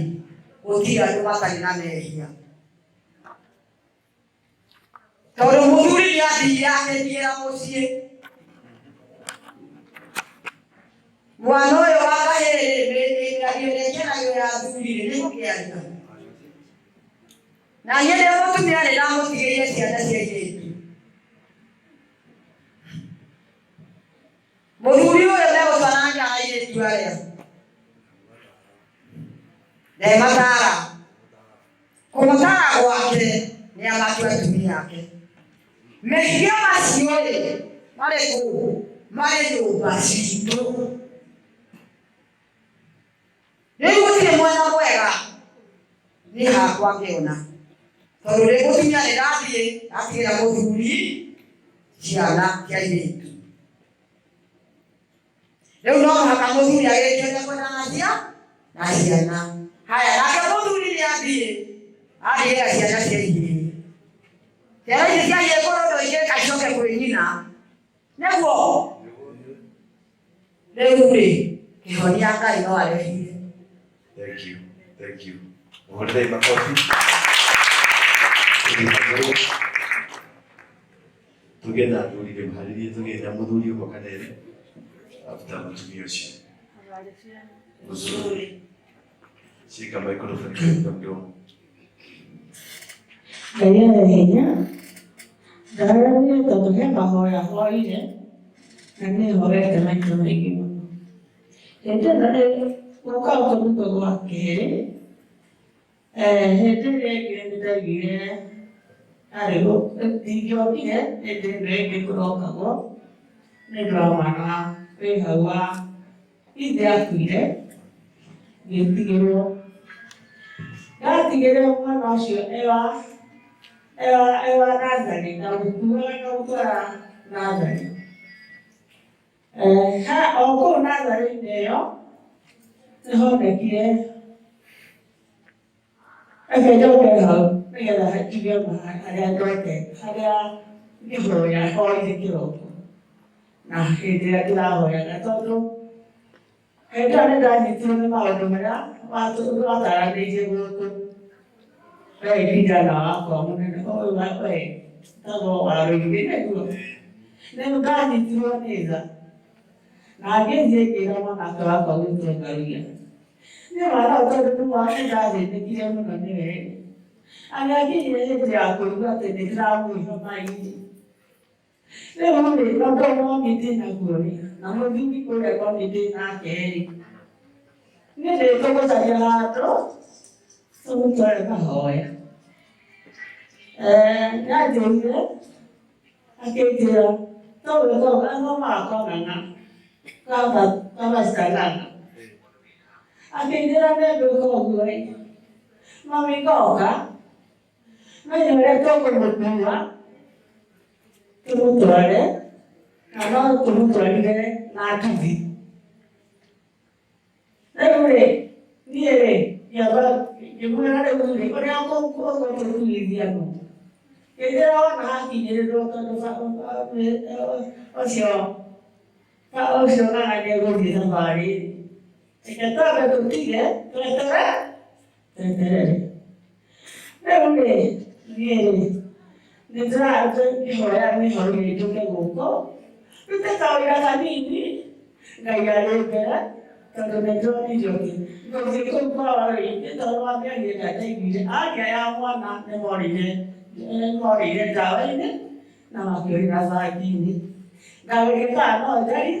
gũtirĩ andũ matarĩ na mehia tondũ mũthuri nĩ athire akĩthiĩra mũciĩ mwana ũyũ wa kahĩĩ mĩario ĩrĩa ĩkenagio ya athuri rĩ nĩgũkĩaria na niĩ ndĩ mũtumia nĩ ndamũtigĩire ciana cia airĩtu mũthuri ũyũ megũtwara nja airĩtu arĩa ndematara kũmũtara gwake Nĩ amatua atumia ake. Mehia macio rĩ marĩ kũ? Marĩ nyũmba citũ. Rĩu gũtirĩ mwena mwega niĩ hakwa ngĩona tondũ rĩ mũtumia nĩ ndathiĩ ndatigĩra mũthuri ciana cia airĩtu. Rĩu no mũhaka mũthuri agĩke ũrĩa kwenda na cia na ciana. Haya, nake mũthuri nĩ athiĩ athĩĩra ciana cia ihĩĩ. Ciana ici cia ihĩĩ korwo ndũingĩka icoke kwĩ nyina. Nĩguo rĩu rĩ kĩhonia Ngai no arehire. Thank you. Thank you. Muhũrĩrei makobi. Tũthiĩ na mbere. Tũgĩe na athuri rĩu harĩrie tũgĩe na mũthuri ũmwe kana erĩ after mũtumia ũcio. Mzuri. Shika microphone katika mdomo. Ngai arĩ hinya ndararire tondũ he mahoya hoire na nĩ hoete maita maingĩ mũno. Hĩndĩ ĩno nĩ gũka gũkũ nĩkuo gwa kerĩ. Hĩndĩ ĩrĩa ĩngĩ nĩ ndaiguire arĩ ndingĩokire hĩndĩ ĩno ĩngĩ kũrokagwo nĩ ũndũ wa mwana wĩ hau wa ithe akuire ngĩtigĩrwo. Ndatigĩrwo mwana ũcio ewa ewa ewa natharĩ ndamũkuaga ngamũtwara natharĩ. Ha o kũu natharĩ-inĩ ĩyo nĩhonekire reke njoke hau nĩgetha njuge harĩa ndwete harĩa ngĩhoya hoire kĩroko na hĩndĩ ĩrĩa ndĩrahoyaga tondũ hĩndĩ ĩyo nĩndanyitirwo nĩ maũndũ marĩa wataranĩirie gũkũ. We kijana wakwa mũnene ũyũ we tagwo Warũingĩ nĩguo nĩndanyitirwo nĩ tha na ngĩthiĩ ngĩra mwanake wakwa gwĩtwo Ngaruiya nĩ mwana ũyũ tondũ nĩ mwana nĩndathĩnĩkire mũno nĩwe rĩ agĩakinyire hĩndĩ ya kũigua atĩ nĩndĩramũiha mai-rĩ rĩu rĩ tondũ mami ndĩnaguo rĩ na mũthuri kũrĩa mami ndĩ nake rĩ niĩ nĩtũgũcaria handũ tũmũtware mahoya. Nĩanjĩrire akĩnjĩra tũgwĩka ũguo athomaga kong'ang'a kaba Ng'ang'a. Akĩnjĩra nĩngwĩka ũguo ĩ mami ngoka menye ũrĩa tũkũmũkua tũmũtware na no tũmũtwarire na nduthi. Rĩu rĩ niĩ rĩ ngĩamba ngĩmwĩra rĩu rĩ ũrĩa ũgũtũkuithia nũ hĩndĩ ĩrĩa wona hakinyĩrĩrwo tondũ ũcio ũcio Ng'ang'a nĩegũthiĩ thabarĩ rĩ reke twambe tũtige twetere tweterere. Rĩu rĩ niĩ rĩ nĩndĩrahoya nĩhoire njũke gũkũ ndute kawĩra kanini Ngai arĩ mbere tondũ nĩndĩronirio kĩ ngũthiĩ kũu kwao rĩ tondũ wa mĩario ĩrĩa ndaiguire aria ya mwana nĩmorĩire nĩmorĩire ndawa-inĩ na makĩũrĩra bangi-inĩ. Ngageria kana no njarie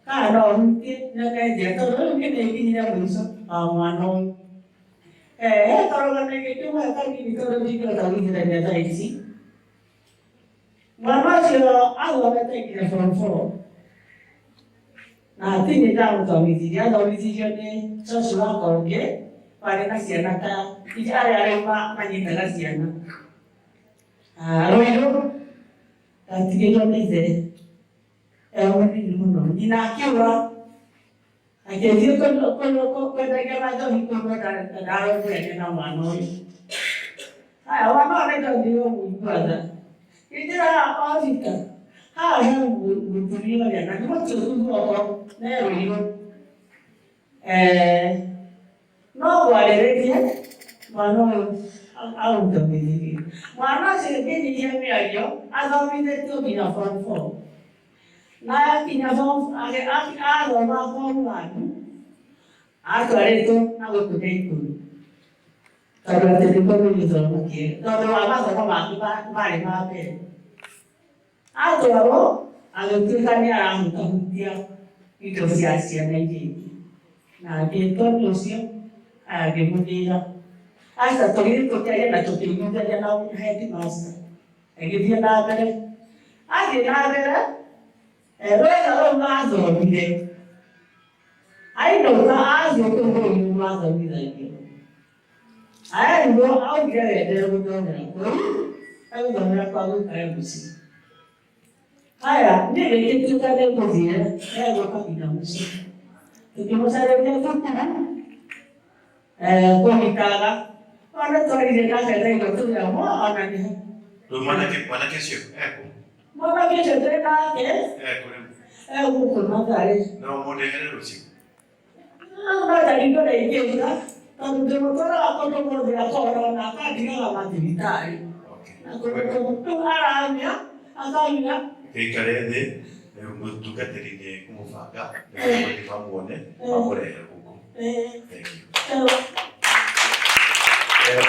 kana no hutie nyone njĩra tondũ rĩu niĩ nĩnginyire mũico wa mwana ũyũ. He karũgano ingĩkĩmũhe kanini tondũ ndingĩhota gũithĩrania thaa ici. Mwana ũcio athomete nginya form four na hatirĩ ndamũthomithirie athomithirio nĩ cũcũ wakwa ũngĩ warĩ na ciana ta arĩa rĩu manyitaga ciana. Rũirũ ndatigĩirwo nĩ ithe e mũnini mũno nyina akĩũra akĩthiĩ kwendagia manjohi kũndũ ndarũmbũyania na mwana ũyũ. Haya mwana ũyũ nĩndonire ũmũigua tha ngĩnjĩra wafika haha he mũtumia ũrĩa na nĩ mũtuĩku guoko me Rũirũ no ngwarĩrĩrie mwana ũyũ agũthomithirie. Mwana ũcio ngĩnyihia mĩario athomithĩtio nginya form four na akinya form athoma form one atwarĩtwo na gũkũ Naikuru tondũ atĩ nĩkuo kwĩ gĩthomo kĩega tondũ wa mathomo make marĩ ma mbere. Atwarwo agĩtuĩka nĩ arahutahutia indo cia ciana iria ingĩ na ngĩtwo nĩ ũcio aya ngĩmũthĩra. Aca tũgĩthiĩ tũkĩaria na tũkĩiguithania na headmaster. Agĩthiĩ na mbere. Athiĩ na mbere, rwetha rũu athomire. Ainũka athiĩ kũu bũrũri mathomithagio. Arerirwo augire we ndegũthomera kũu, egũthomera kwa guka mũciĩ. Haya, niĩ gĩgĩtuĩka nĩngũthiĩ egũka nginya mũciĩ. Tũkĩmũcarĩria thukuru, kũhikaga. Ona twaririe nake ndaigua tũrĩ ona nĩ Rĩu mwanake mwanake ũcio ekũ? Mwanake ũcio twĩ nake Ekũ rĩu? Egũkũ Mathare. No mũndehere rũciũ? No ndarigwo ũrĩa ingĩka tondũ ndĩmũtwaraga kũndũ guothe akorwo na akandigaga mathibitarĩ. Na kũndũ kũu aramia akamia. Gĩikare thĩ rĩu mũtungatĩri nĩ ekũmũbanga nĩguo mathiĩ mamuone mamũrehe gũkũ. Thank you.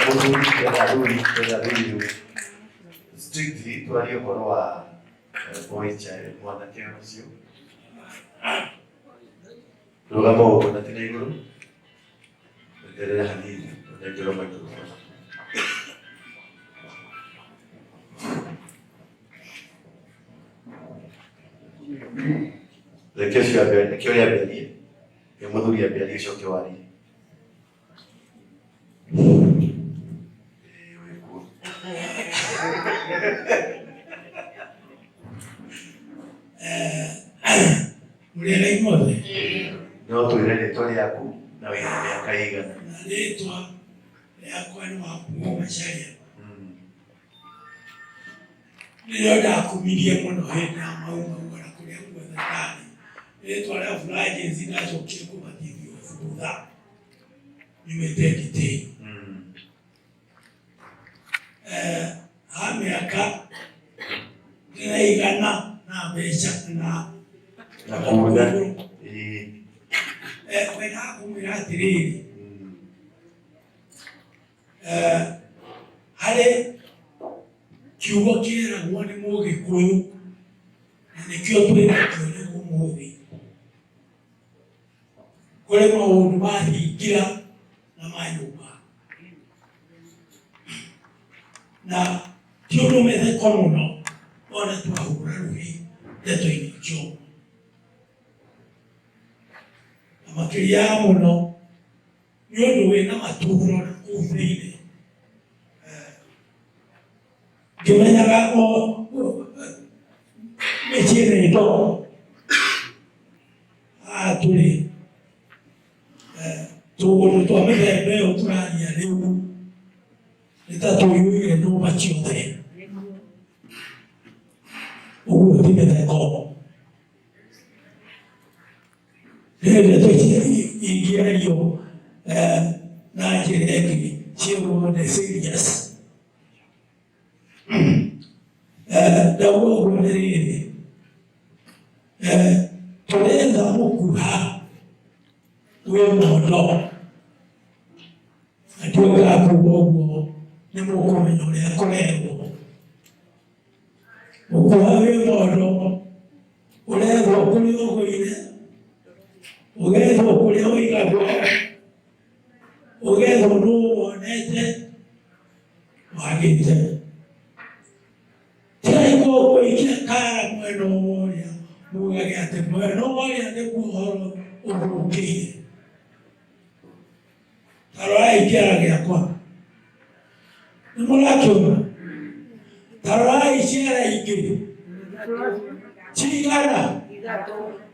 Mũthuri ndĩrenda athuri ndĩrenda athuri rĩu strictly twarie ũhoro wa boy child mwanake ũcio. Rũgama ũguo na ti na igũrũ. Eterera hanini ũnengerwo microphone. Reke ũcio ambe reke ũrĩa ambĩrĩrie. Reke mũthuri ambĩrĩrie ũcoke warie. Ĩĩ, wĩ kuo. Mũrĩ inyuothe? No twĩre rĩtwa rĩaku na wĩna mĩaka ĩigana. Na rĩtwa rĩakwa nĩ Wambugu Macharia. Nĩrĩo ndakumirie mũno hĩndĩ ya Mau Mau ona kũrĩa guothe ndarĩ. Rĩtwa rĩa Francis ndacokire kũbatithio thutha nyumĩte Gitĩi. Ha mĩaka ndĩraigana na mbeca na Na kuona. Ĩĩ. Ngwendaga kũmwĩra atĩrĩrĩ, harĩ kiugo kĩeragwo nĩ Mũgĩkũyũ na nĩkĩo twĩ nakĩo rĩu ũmũthĩ. Kũrĩ maũndũ ma thingira na ma nyũmba na ti ũndũ mĩtheko mũno ona twahũra rũhĩ ndeto-inĩ icio, na makĩria ya mũno nĩ ũndũ wĩna maturo na kũu thĩinĩ. Ngĩmenyaga o mĩciĩ nĩ ndoo haha tũrĩ tũũndũ twa mĩthemba ĩyo tũraria rĩu nĩ ta tũiyũire nyũmba ciothe ũguo ti mĩtheko. Nĩ ndeto ingĩario na njĩra ĩngĩ ciĩrwo nĩ serious. Ndauga ũguo nĩ rĩrĩ, tũretha mũkuha wĩ mondo na ndiũĩ kana kuuga ũguo nĩ mũkũmenya ũrĩa kũrerwo. Mũkuha wĩ mondo ũrethwo kũrĩa ũgũire, ũgethwo kũrĩa ũigagwo, ũgethwo nũ wonete wagĩte. Tigai gũikia kara mwena ũrĩa mugage atĩ mwena ũrĩa nĩguo ũhoro ũthũkĩire. Ta rorai kĩara gĩakwa, nĩ mũrakĩona? Ta rorai ciara ingĩ cigana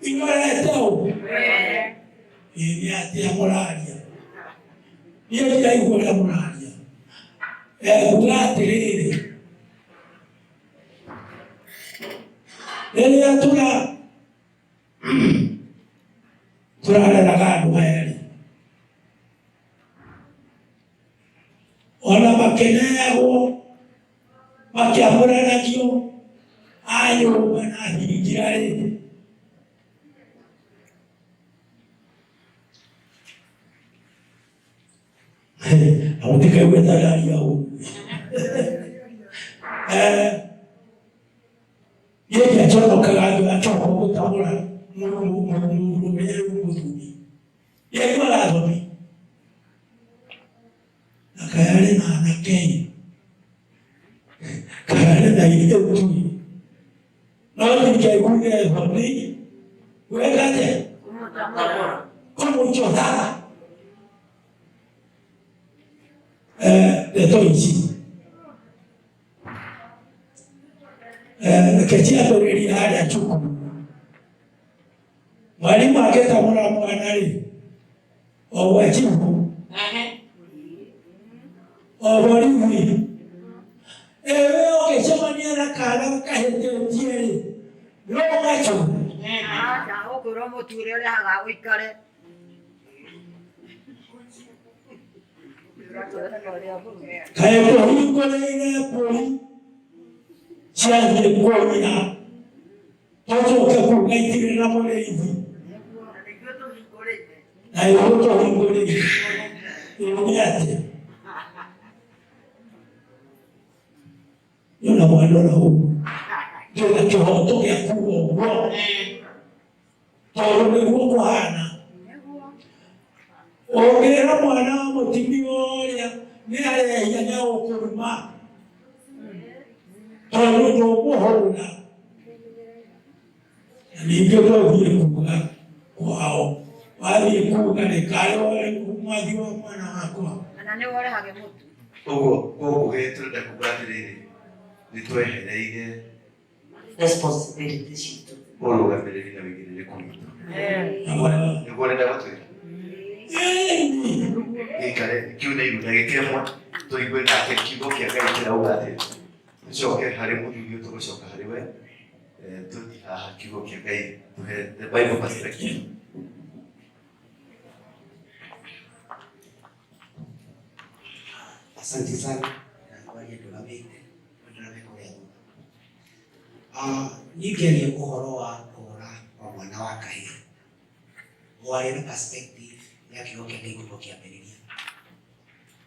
irorete ũ? Ĩ nĩ atĩa mũraria? Niĩ ndiraigua ũrĩa mũraria. Nguga atĩrĩrĩ, rĩrĩa tũra tũrareraga andũ aya rĩ, ona makĩneagwo makĩamũranagio a nyũmba na thingira rĩ, na mũtikaigue ta ndaria ũru. Niĩ ndiaconokaga ngĩoya coho gũtabũra mũndũ ũrĩa rĩu mũthuri. Ndiaiguaga thoni. Na kaya Akĩiguire thoni gwĩka atĩa? Kũmũcũtha. Ndeto ici reke ciambĩrĩrie harĩa cukuru. Mwarimũ angĩtamũra mwana rĩ, o gwa chifu o borithi, ewe ũngĩcemania na kana kahĩtĩtie rĩ, no ũgacũthe. Aca, ũkwĩrwo mũtu ũrĩa ũrehaga ũikare. Kaĩ tũhingũrĩire mbũri ciathiĩ kũũira, tũcoke kuga itirĩ na mũrĩithi, na ithuĩ tũhingũrĩire. Ĩĩ nĩ atĩa? Nĩ ona mwandora ũguo ndĩna kĩhoto gĩa kuga ũguo, tondũ nĩguo kũhana. Ũngĩra mwana wa mũtumia ũrĩa nĩ arehia, nĩ agũkũruma tondũ ndũmũhũra. Na ningĩ ndũthiĩ kuga kwao, wathiĩ kuga rĩ, karĩ mwathi wa mwana wakwa. Kana nĩwe ũrehage mũtu. Ũguo gũkũ tũrenda kuga atĩrĩrĩ, nĩ twehereire responsibility citũ, ũrũgamĩrĩri na wĩigĩrĩrĩku witũ. Nĩguo ũrenda gũtwĩra gĩikare kĩu nĩ igu ndagĩka ĩmwe, tũigue nake kiugo kĩa Ngai kĩrauga atĩa. Tũcoke harĩ mũthuri ũyũ, tũgũcoka harĩ we. Tũthiĩ haha kiugo kĩa Ngai, tũhe the Bible perspective. Asante sana na kwaria ndũgamĩte ndũrame kũrĩa thutha. Niĩ ngĩaria ũhoro wa kũra kwa mwana wa kahĩĩ, ngwaria na perspective ya kiugo kĩa Ngai kuma kĩambĩrĩria,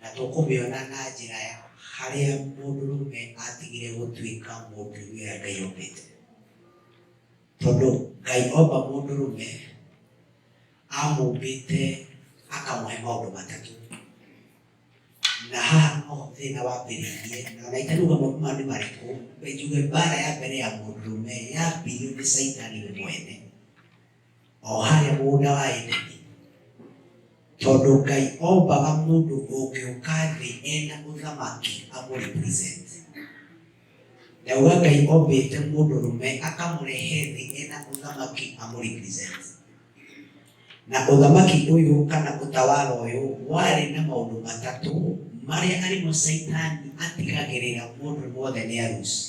na tũkũmĩona na njĩra ya harĩa mũndũrũme atigire gũtuĩka mũndũrũme ũrĩa Ngai ombĩte. Tondũ Ngai omba mũndũrũme, amũmbĩte akamũhe maũndũ matatũ, na haha noho thĩna wambĩrĩirie. Na ona itaruga maũndũ maya nĩ marĩkũ, njuge mbara ya mbere ya mũndũrũme yambirio nĩ Caitani we mwene o harĩa mũgũnda wa Edeni, tondũ Ngai ombaga mũndũ ũngĩũka thĩ ena ũthamaki amũ represent. Ndauga Ngai ombĩte mũndũrũme akamũrehe thĩ ena ũthamaki amũ represent. Na ũthamaki ũyũ kana ũtawala ũyũ warĩ na maũndũ matatũ marĩa arĩmo Caitani atigagĩrĩra mũndũ wothe nĩ aruci.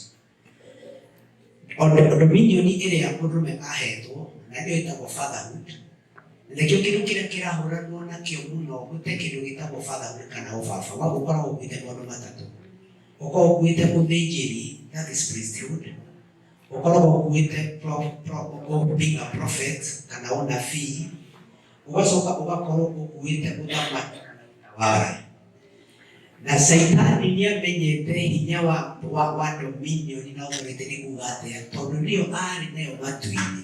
Dominion ĩrĩa mũndũrũme ahetwo, na nĩyo ĩtagwo fatherhood, na nĩkĩo kĩndũ kĩrĩa kĩrahũranwo nakĩo mũno, gũte kĩndũ gĩtagwo fatherhood kana ũbaba. Waguo ũkoragwo ũkuĩte maũndũ matatũ. Ũkoragwo ũkuĩte ũthĩnjĩri, that is priesthood, ũkoragwo ũkuĩte being a prophet kana ũnabii, ũgacoka ũgakorwo ũkuĩte ũthamaki kana ũtawara. Na Caitani nĩ amenyete hinya wa dominion na authority nĩ kuga atĩa, tondũ nĩyo arĩ nayo matu-inĩ.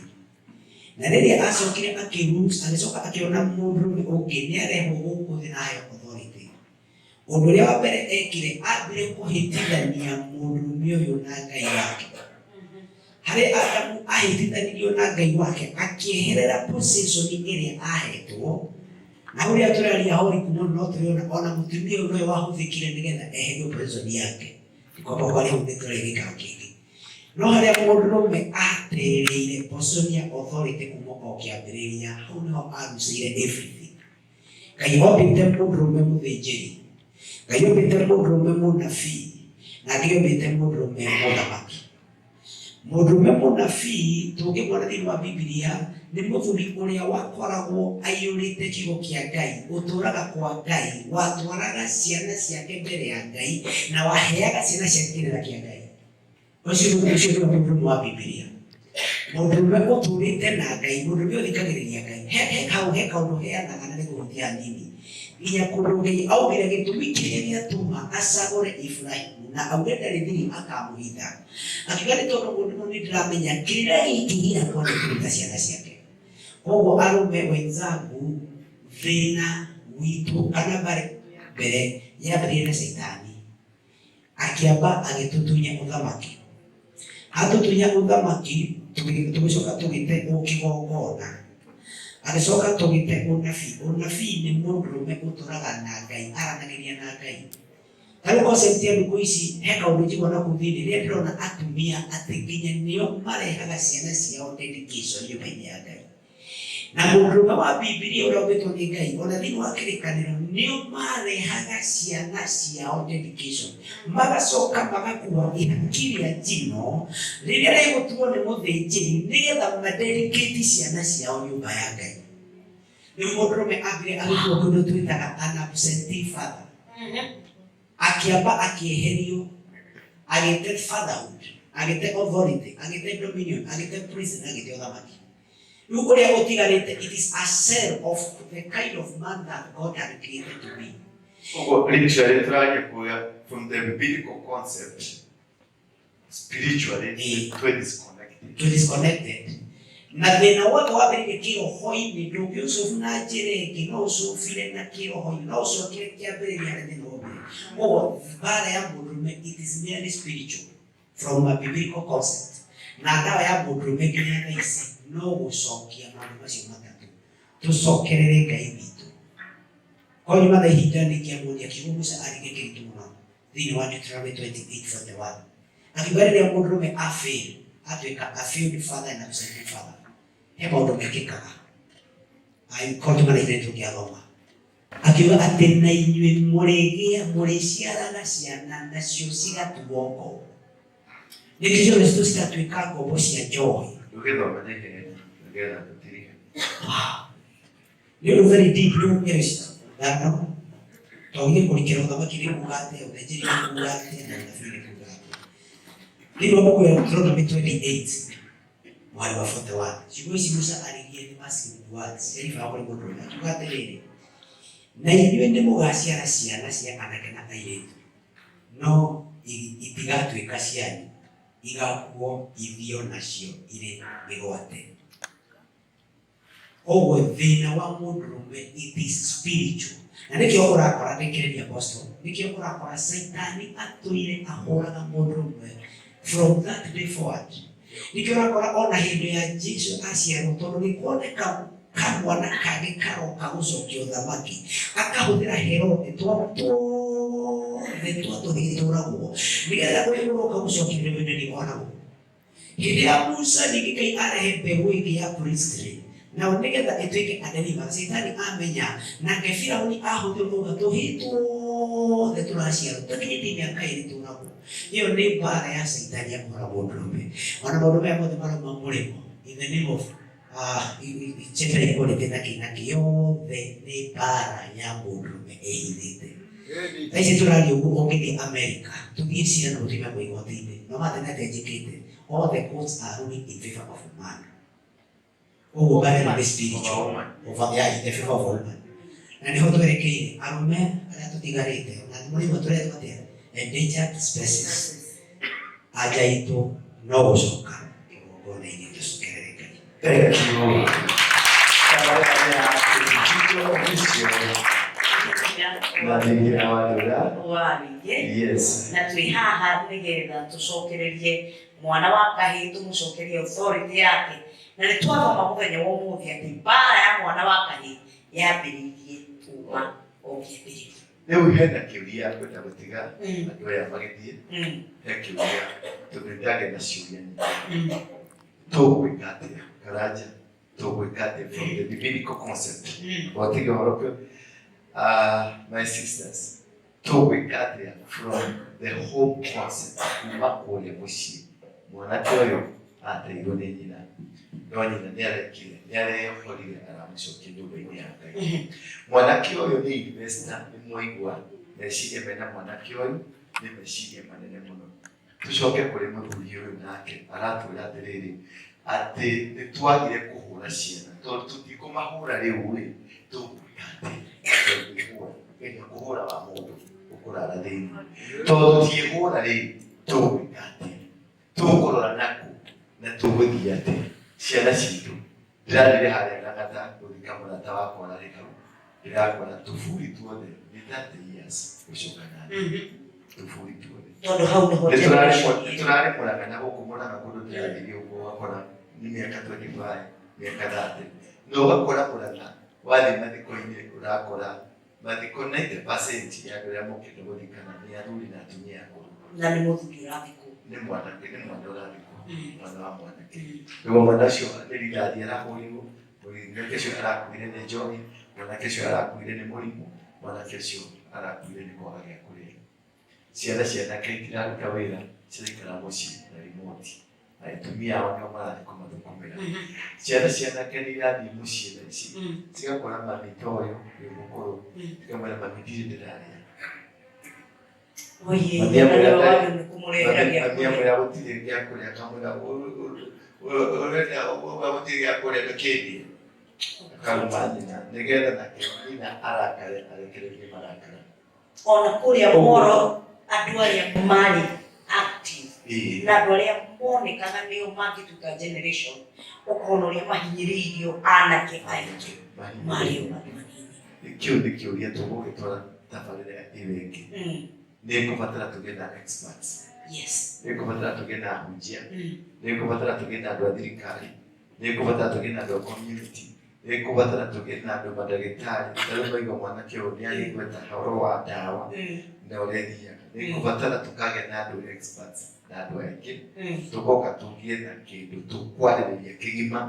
Na rĩrĩa acokire agĩcoka akĩona mũndũrũme ũngĩ nĩ arehwo gũkũ thĩ na aheo authority, ũndũ ũrĩa wa mbere ekire, ambire kũhĩtithania mũndũrũme ũyũ na Ngai wake. Harĩa Adamu ahĩtithanirio na Ngai wake, akĩeherera position ĩrĩa ahetwo. Na ũrĩa tũraria horiku mũno, no tũrĩona ona mũtumia ũyũ nowe wahũthĩkire nĩgetha eherio position yake. Kwamba kwarĩ hau nĩtũrĩ gĩikaro kĩngĩ, no harĩa mũndũrũme aterĩire position ya authority kuma o kĩambĩrĩria, hau nĩho arucĩire everything. Ngai ombĩte mũndũrũme mũthĩnjĩri, Ngai ombĩte mũndũrũme mũnabii, na Ngai ombĩte mũndũrũme mũthamaki. Mũndũrũme mũnabii tũngĩmuona thĩinĩ wa Bibilia nĩ mũthuri ũrĩa wakoragwo aiyũrĩte kiugo kĩa Ngai, ũtũraga kwa Ngai, watwaraga ciana ciake mbere ya Ngai na waheaga ciana ciake kĩrĩra kĩa Ngai. Ũcio nĩwe mũndũrũme wa Bibilia, mũndũrũme ũtũrĩte na Ngai, mũndũrũme ũthikagĩrĩria Ngai. He hau he kaũndũ heanaga na nĩkũhutia hanini nginya kũndũ Ngai augire gĩtũmi kĩrĩa gĩatũma acagũre Ibrahimu na auge ndarĩ thiri akamũhitha, akiuga nĩ tondũ mũndũ ũyũ nĩ ndĩramenya kĩrĩra gĩkĩ gĩakwa nĩ kũruta ciana ciake. Koguo arũme wenzangu, thĩna witũ kana mbara ya mbere yambĩrĩirie na Caitani, akĩamba agĩtũtunya ũthamaki. Atũtunya ũthamaki, Tũgĩcoka tũgĩte ũkĩgongona. Agĩcoka tũgĩte ũnabii. Ũnabii nĩ mũndũrũme ũtũraga na Ngai, aranagĩria na Ngai. Ta rĩu concept ya thikũ ici he kaũndũ njiguaga na kũu thĩinĩ rĩrĩa ndĩrona atumia atĩ nginya nĩo marehaga ciana ciao dedication nyũmba-inĩ ya Ngai. Na mũndũrũme wa Bibilia ũrĩa ũmbĩtwo nĩ Ngai ona thĩinĩ wa kĩrĩkanĩro nĩo marehaga ciana ciao dedication. Magacoka magakua ihaki rĩa njino rĩrĩa rĩgũtuo nĩ mũthĩnjĩri nĩgetha madedicate ciana ciao nyũmba ya Ngai. Rĩu mũndũrũme ambire agĩtuo kĩndũ twĩtaga an absentee father. Akĩamba akĩeherio, agĩte fatherhood, agĩte authority, agĩte dominion, agĩte prison, agĩte ũthamaki. Rĩu ũrĩa ũtigarĩte, it is a shell of the kind of man that God had created to be. Ũguo literally tũraria kuga from the biblical concept spiritually twĩ disconnected. Twĩ disconnected. Na thĩna wothe wambĩrĩirie kĩroho-inĩ ndũngĩũcobu na njĩra ĩngĩ no ũcobire na kĩroho-inĩ no ũcokere kĩambĩrĩria harĩa thĩna waumire. Koguo mbara ya mũndũrũme it is merely spiritual from a biblical concept. Na ndawa ya mũndũrũme nginya thaa ici no gũcokia maũndũ macio matatũ. Tũcokerere Ngai witũ. Konyuma na ihinda nĩngĩamuonia kiugo Musa aririe kĩritũ mũno. Thĩinĩ wa Deuteronomy 28:41 akiuga rĩrĩa mũndũrũme a fail atuĩka a failed father and absentee father he maũndũ mekĩkaga korwo na ithuĩ tũngĩathoma akiuga atĩ na inyuĩ mũrĩgĩa mũrĩciaraga ciana nacio cigatuo ngombo nĩkĩo ciana citũ cigatuĩka ngombo cia njohi. Ndũgĩthoma na ihenya nĩgetha tũtirige. Nĩ ũndũ very deep rĩu ngero ithano twagire kũrikĩra ũthamaki nĩ kuga atĩa, ũthĩnjĩri nĩ kuga atĩa, na ũnabii nĩ kuga atĩa. Thĩinĩ wa mbuku ya Deuteronomy 28 mũhari wa 41 ciugo ici Musa aririe nĩ masculine words ciaribaa kũrĩ mũndũrũme akiuga atĩrĩrĩ, na inyuĩ nĩ mũgaciara ciana cia anake na airĩtu, no itigatuĩka cianyu, igakuo ithio nacio irĩ mĩgwate. Koguo thĩna wa mũndũrũme it is spiritual. Na nĩkĩo ũrakora ndĩkĩrĩria apostle, nĩkĩo ũrakora Caitani atũire ahũraga mũndũrũme from that day forward. Nĩkĩo ũrakora ona hĩndĩ ya Jesu aciarwo tondũ nĩ kuoneka kamwana kangĩ karoka gũcokia ũthamaki akahũthĩra Herode twa tuothe twa tũhĩĩ tũragwo nĩgetha ũyũ ũroka gũcokia rĩu nĩ oragwo. Hĩndĩ ya Musa ningĩ Ngai arehe mbegũ ĩngĩ ya priestly, nao nĩgetha ĩtuĩke a deliverance. Shaitani amenya, nake Firauni ahũthĩrwo auga tũhĩĩ tuothe tũraciarwo tũtakinyĩtie mĩaka ĩrĩ tũragwo. Ĩyo nĩ mbara ya Shaitani ya kũhũra mũndũrũme. Ona maũndũ maya mothe marauma mũrĩmo in the name of gender equality na kĩ na kĩ, yothe nĩ mbara ya mũndũrũme ĩhithĩte. Thaa ici tũraria ũguo ũngĩthiĩ America tũthiĩ cira na mũtumia kũ igoti-inĩ no mathe nĩ atĩa njĩkĩte all the courts are ruling in favor of a man. Ũguo mbara ĩno nĩ spiritual over, yeah, in the favor of a woman. Na nĩho twerekeire arũme arĩa tũtigarĩte ona mũrĩmo tũretwo atĩa endangered species anja itũ no gũcoka kĩgongona-inĩ tũcokerere Ngai. Thank you. Na thingira wa Ndura. Wa rĩngĩ. Yes. Na twĩ haha nĩgetha tũcokererie mwana wa kahĩĩ tũmũcokerie authority yake. Na nĩ twathoma mũthenya wa ũmũthĩ atĩ mbara ya mwana wa kahĩĩ yambĩrĩirie kuma o kĩambĩrĩria. Rĩu hena kĩũria ngwenda gũtiga andũ aya magĩthiĩ. He kĩũria tondũ nĩndagĩa na ciũria nyingĩ. Tũgwĩka atĩa Karanja? Tũgwĩka atĩa from the biblical concept? Watige ũhoro kũ my sisters, tũgwĩka atĩa from the home concept kuma kũrĩa mũciĩ? Mwanake ũyũ ateirwo nĩ nyina, no nyina nĩ arekire, nĩ areyohorire aramũcokia nyũmba-inĩ ya Ngai. Mwanake ũyũ nĩ investor, nĩ mwaigua meciria mena mwanake ũyũ nĩ meciria manene mũno. Tũcoke kũrĩ mũthuri ũyũ nake aratwĩra atĩrĩrĩ, atĩ nĩ twagire kũhũra ciana, tondũ tũtikũmahũra rĩu rĩ, tũgwĩka atĩa? Tondũ ihũra, geria kũhũra wa mũndũ ũkũrara thĩinĩ. Tondũ tũtiĩhũra rĩ, tũgwĩka atĩa? Tũkũrora nakũ na tũgũthiĩ atĩa? Ciana citũ, ndĩrathire harĩa Lang'ata gũthika mũrata wakwa ũrarĩ hau, ndĩrakora tũburi tuothe nĩ 30 years gũcoka na thĩ. Tũburi tuothe. Tondũ hau nĩho Nĩ generation tũrarĩ Mũrang'a na gũkũ Mũrang'a kũndũ ndĩrathire ũguo ũgakora Nĩ mĩaka 25, mĩaka 30, na ũgakora mũratha wathiĩ mathiko-inĩ, ũrakora mathiko 90% ya andũ arĩa mokĩte gũthikana nĩ athuri na atumia akũrũ. Na nĩ mũthuri ũrathikwo. Nĩ mwanake, nĩ mwana ũrathikwo, mwana wa mwanake. Nĩguo mwana ũcio nĩ rithathi arahũrirwo, mwanake ũcio arakuire nĩ njohi, mwanake ũcio arakuire nĩ mũrimũ, mwanake ũcio arakuire nĩ kwaga gĩa kũrĩa. Ciana cia anake itiraruta wĩra, ciraikara mũciĩ na remote, na atumia ao nĩo marathiĩ kũmathũkũmĩra. Ciana cia anake nĩ irathiĩ mũciĩ thaa ici, cigakora mami ta ũyũ wĩ mũkũrũ, cikamwĩra, "Mami, ndirĩ ndĩrarĩa." Oye, Mami amwĩra na nĩwe wagĩrĩirwo kũmũrehera gĩa mami kũrĩa. Amwĩra gũtirĩ gĩa kũrĩa, akamwĩra, "Ũrenda gũtirĩ gĩa kũrĩa, ndũkĩndĩe." Akaruma nyina nĩgetha nake nyina arakare, arekererie marakara. Ona kũrĩa moro andũ arĩa marĩ active na andũ arĩa monekaga nĩo mangĩtuĩka generation, ũkona ũrĩa mahinyĩrĩirio anake aingĩ marĩ o andũ anini. Kĩu nĩ kĩũria tũgũgĩtwara tabarĩra ĩyo ĩngĩ. Nĩ ĩkũbatara tũgĩe na experts, nĩ ĩkũbatara tũgĩe na ahunjia, nĩ ĩkũbatara tũgĩe na andũ a thirikari, nĩ ĩkũbatara tũgĩe na andũ a community, nĩ ĩkũbatara tũgĩe na andũ mandagĩtarĩ. Ta rĩu maigua mwanake ũyũ nĩ agĩgweta ũhoro wa ndawa na ũrĩa ĩthiaga. Nĩ ĩkũbatara tũkagĩa na andũ experts na andũ aingĩ, tũgoka tũgĩe na kĩndũ tũkwarĩrĩria kĩgima,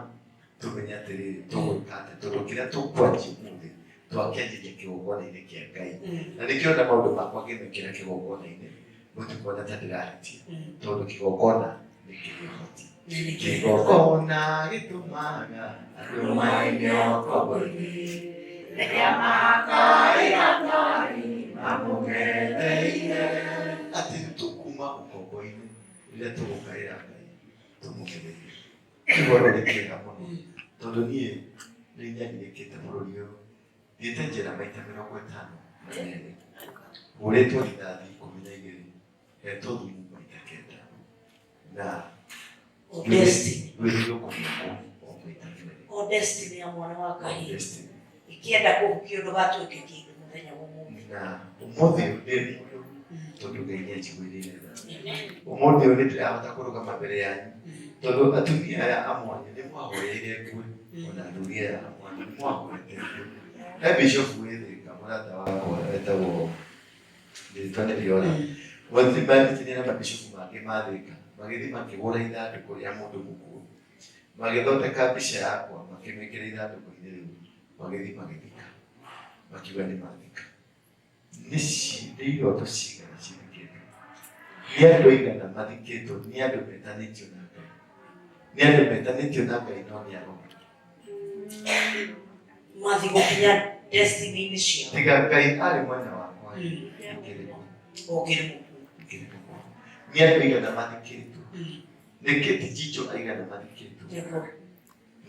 tũmenye atĩrĩrĩ, tũgwĩka atĩa, tondũ kĩrĩa tũkwanjia ũmũthĩ twakĩanjĩria kĩgongona-inĩ kĩa Ngai. Na nĩkĩo na maũndũ makwa ngĩmekĩra kĩgongona-inĩ, mũtikuona ta ndĩrahĩtia, tondũ kĩgongona nĩ kĩrĩ ũhoti. Kĩgongona gĩtũmaga andũ maime ũkombo-inĩ, rĩrĩa makaĩra Ngai mamũng'etheire, atĩ nĩ tũkuma ũkombo-inĩ rĩrĩa tũgũkaĩra Ngai tũmũng'etheire. Kĩgoro nĩ kĩega mũno, tondũ niĩ nĩ nyarirĩkĩte bũrũri ũyũ, thiĩte njera maita 52, hũrĩtwo rithathi 12, hetwo thumu maita 9, na O destiny. Gwĩthirwo kũmĩkwo o maita 2. O destiny ya mwana wa kahĩĩ Destiny. Ĩkĩenda kũhukio ndũgatuĩke kĩndũ mũthenya wa ũmũthĩ. Na ũmũthĩ ũyũ ndĩ mũndũ, tondũ Ngai nĩ anjiguĩrĩire tha. Ũmũthĩ ũyũ nĩ ndĩrahota kũrũgama mbere yanyu, tondũ atumia aya a mwanya nĩ mwahoreire ngue, ona athuri aya a mwanya nĩ mwahorete ngue. He bishop wĩ Thĩka, mũrata wakwa, etagwo, rĩtwa nĩ rĩora, manyitanĩire na mabishopu mangĩ ma Thĩka, magĩthiĩ makĩgũra ithandũkũ rĩa mũndũ mũkuũ, magĩthondeka mbica yakwa, makĩmĩkĩra ithandũkũ-inĩ rĩu, magĩthiĩ magĩthika, makiuga nĩ mathika. Nĩ iroto cigana cithikĩtwo? Nĩ andũ aigana mathikĩtwo? Nĩ andũ metanĩtio na Ngai, nĩ andũ metanĩtio na Ngai, no nĩ arogi. Mathiĩ gũkinya destiny-inĩ ciao. Tiga Ngai arĩ mwena wakwa, ingĩrĩ kũ? Ũngĩrĩ mũkuũ. Ingĩrĩ mũkuũ. Nĩ andũ aigana mathikĩtwo? Nĩ kĩti jicho aigana mathikĩtwo?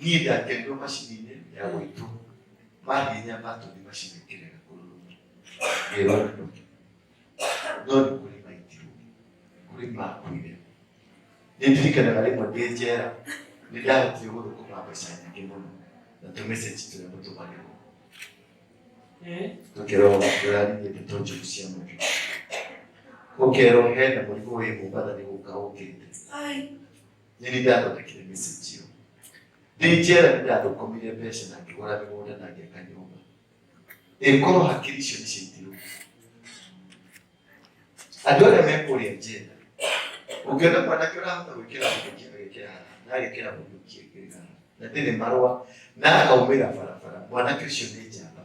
Niĩ ndakerirwo macini-inĩ ya gwitũ, mahihinya batoni, macini ĩkĩrega kũrũrũma, ngĩrwo ndoke, no nĩ kũrĩ maitirwo, kũrĩ makuire. Nĩ ndirikanaga rĩmwe ndĩ njera nĩ ndahotire gũthũkũma mbeca nyingĩ mũno na tũ message tũrĩa mũtũmagĩrwo, tũkerwo ndũraririe ndeto njũru cia mũndũ, ũkerwo hena mũrimũ wĩ Mombatha nĩ gũka ũkĩte. Nĩ niĩ ndathondekire message ĩyo ndĩ njera. Nĩ ndathũkũmire mbeca na ngĩgũra mĩgũnda na ngĩaka nyũmba. Ĩkorwo hakiri icio nĩ ciaitirwo andũ arĩa me kũrĩa njera. Ũngĩona mwanake ũrahota gwĩkĩra bunduki, agĩkĩra haha na agĩkĩra bunduki ĩngĩ haha na ndĩrĩ marũa na akaumĩra barabara, mwanake ũcio nĩ njamba.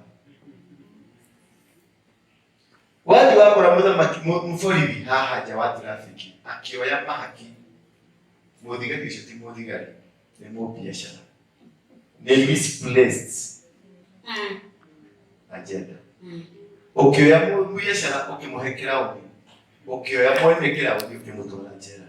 Wathiĩ wakora mũthamaki mũborithi haha nja wa trafiki akĩoya mahaki, mũthigari ũcio ti mũthigari, nĩ mũbiacara, nĩ misplaced agenda. Ũkĩoya mũbiacara ũkĩmũhe kĩraũni, ũkĩoya mwene kĩraũni ũkĩmũtwara njera.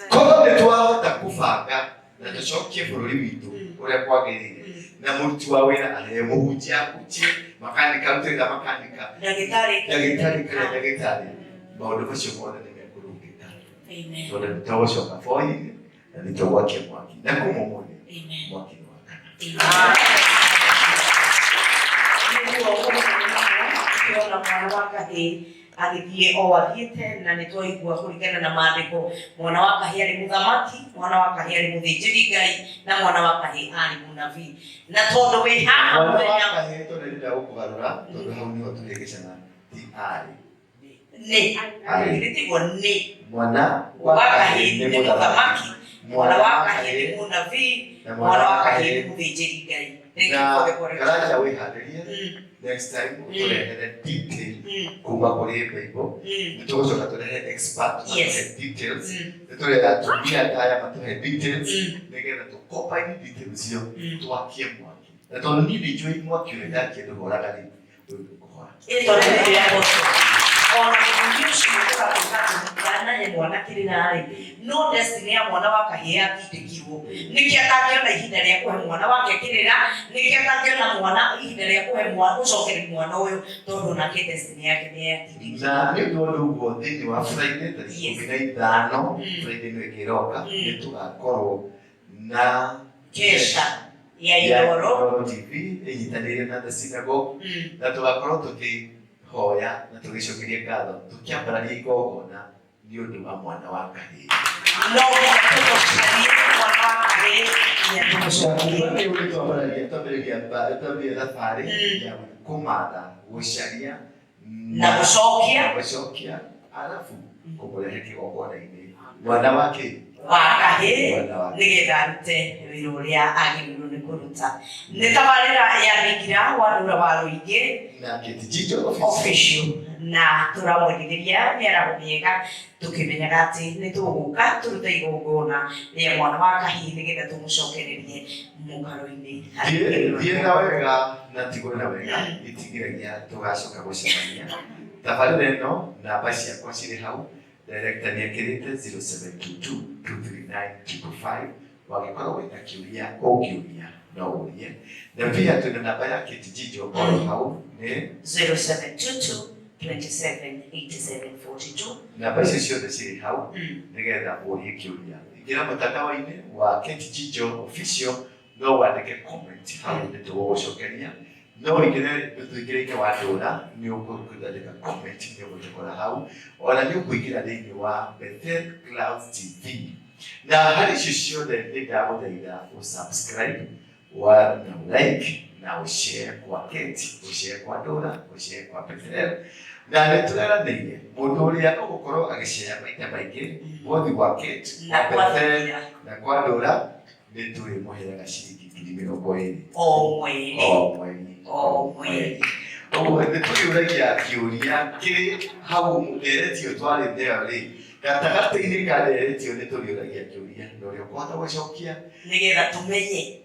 Korwo nĩ twahota kũbanga na tũcokie bũrũri witũ ũrĩa kwagĩrĩire, na mũruti wa wĩra aheo, mũhunjia ahunjie, makanika arute wĩra makanika, ndagĩtarĩ, ndagĩtarĩ kũrĩa ndagĩtarĩ, maũndũ macio mothe nĩ mekũrũngĩka, Amen. tondũ nĩ tũgũcoka boi-inĩ na nĩ tũgwakia mwaki, na kuma ũmũthĩ mwaki nĩ wakana. Nĩguo ũkĩona mwana wa kahĩĩ. Agĩthiĩ o athiĩte na nĩ twaigua kũringana na maandĩko mwana wa kahĩĩ arĩ mũthamaki, mwana wa kahĩĩ arĩ mũthĩnjĩri Ngai na mwana wa kahĩĩ arĩ mũnabii. Na tondũ wĩ haha Mwana wa mũthenya kahĩĩ tondũ ndĩrenda gũkũgarũra tondũ hau nĩho tũhĩngĩcaga ti arĩ. Nĩ. Arĩ. Githĩ tiguo nĩ. Mwana Wa kahĩĩ nĩ mũthamaki, mwana wa kahĩĩ nĩ mũnabii, na mwana wa kahĩĩ nĩ mũthĩnjĩri Ngai. Thank you na for the correction. Karanja wĩharĩrie next time ũtũrehere detail kuma kũrĩ Bible. Nĩ tũgũcoka tũrehe expert matũhe details. Nĩ tũrehe atumia aya matũhe details nĩgetha tũcombine details icio twakie mwaki. Na tondũ niĩ nĩ njũĩ mwaki ũrĩa ndakia ndũhoraga rĩ, ũyũ ndũkũhora. Ĩtwa rĩu rĩa goco. Ona mũthuri ũcio ũgatuĩka atĩ ndanahe mwana kĩrĩra-rĩ, no destiny ya mwana wa kahĩĩ yatindĩkirwo. Nĩkĩ atangĩona ihinda rĩa kũhe mwana wake kĩrĩra? Nĩkĩ atangĩona mwana ihinda rĩa kũhe mwana gũcokeria mwana ũyũ tondũ onake destiny yake nĩ yatindĩkirwo. Na nĩ ũndũ wa ũndũ ũguo thĩinĩ wa Friday tarĩki 15 Friday ĩno ĩngĩ ĩroka nĩ tũgakorwo na Kesha ya Inooro. Inooro TV ĩnyitanĩire na The Synagogue na tũgakorwo tũkĩhoya na tũgĩcokeria ngatho tũkĩambararia igongona nĩ ũndũ wa mwana wa kahĩĩ. No nginya tũmũcarie mwana wa kahĩĩ nginya tũmũcokie. Kuma rĩu nĩ twambararia twambĩrĩria twambĩrĩria thabarĩ ya kũmatha gũcaria Na gũcokia. Na gũcokia arabu kũmũrehe kĩgongona-inĩ mwana wa kĩ wa kahĩĩ Mwana wa nĩgetha arute wĩra ũrĩa agĩrĩirwo nĩ kũruta. Nĩ tabarĩra ya Thingira wa Ndũra wa Rũingĩ na Kĩtijinjo official na tũramwendithĩria mĩaraho mĩega tũkĩmenyaga atĩ nĩ tũgũka tũrute igongona rĩa mwana wa kahĩĩ nĩgetha tũmũcokererie mũkaro-inĩ. Thiĩ na wega na tigwo na wega itigiragia tũgacoka gũcemania. Tabarĩra ĩno namba ciakwa cirĩ hau director nĩ ekĩrĩte 0722 239 555 wangĩkorwo wĩna kĩũria ũngĩũria no ũrie na pia twĩna namba ya Kĩtijinjo oro hau nĩ 0722 27 87 42. Namba icio ciothe cirĩ hau nĩgetha ũrie kĩũria. Ingĩra mũtandao-inĩ wa Kĩtijinjo official no wandĩke comment hau nĩ tũgũgũcokeria. No ũingĩre mũtũingĩre-inĩ wa Ndũra nĩ ũkũandĩka comment nĩ ũgũtũkora hau. Ona nĩ ũkũingĩra thĩinĩ wa Bethel Clouds TV. Na harĩ icio ciothe nĩ ndagũthaitha ũ subscribe wa na like na ũshare kwa Kate, ũshare kwa Ndũra, ũshare kwa Bethel. Na nĩ tũreranĩire mũndũ ũrĩa ũgũkorwo agĩshare maita maingĩ bothi gwa Kate, Na kwa kwa Bethel Thingira. na kwa Ndũra nĩ tũrĩmũheaga ciringi ngiri mĩrongo ĩrĩ O mweri. O mweri. O mweri. Ũguo nĩ tũrĩũragia kĩũria kĩrĩ hau ndereti ĩyo twarĩ nayo rĩ, gatagatĩ-inĩ ka ndereti ĩyo nĩ tũrĩũragia kĩũria na ũrĩa ũkũhota gũcokia nĩgetha tũmenye.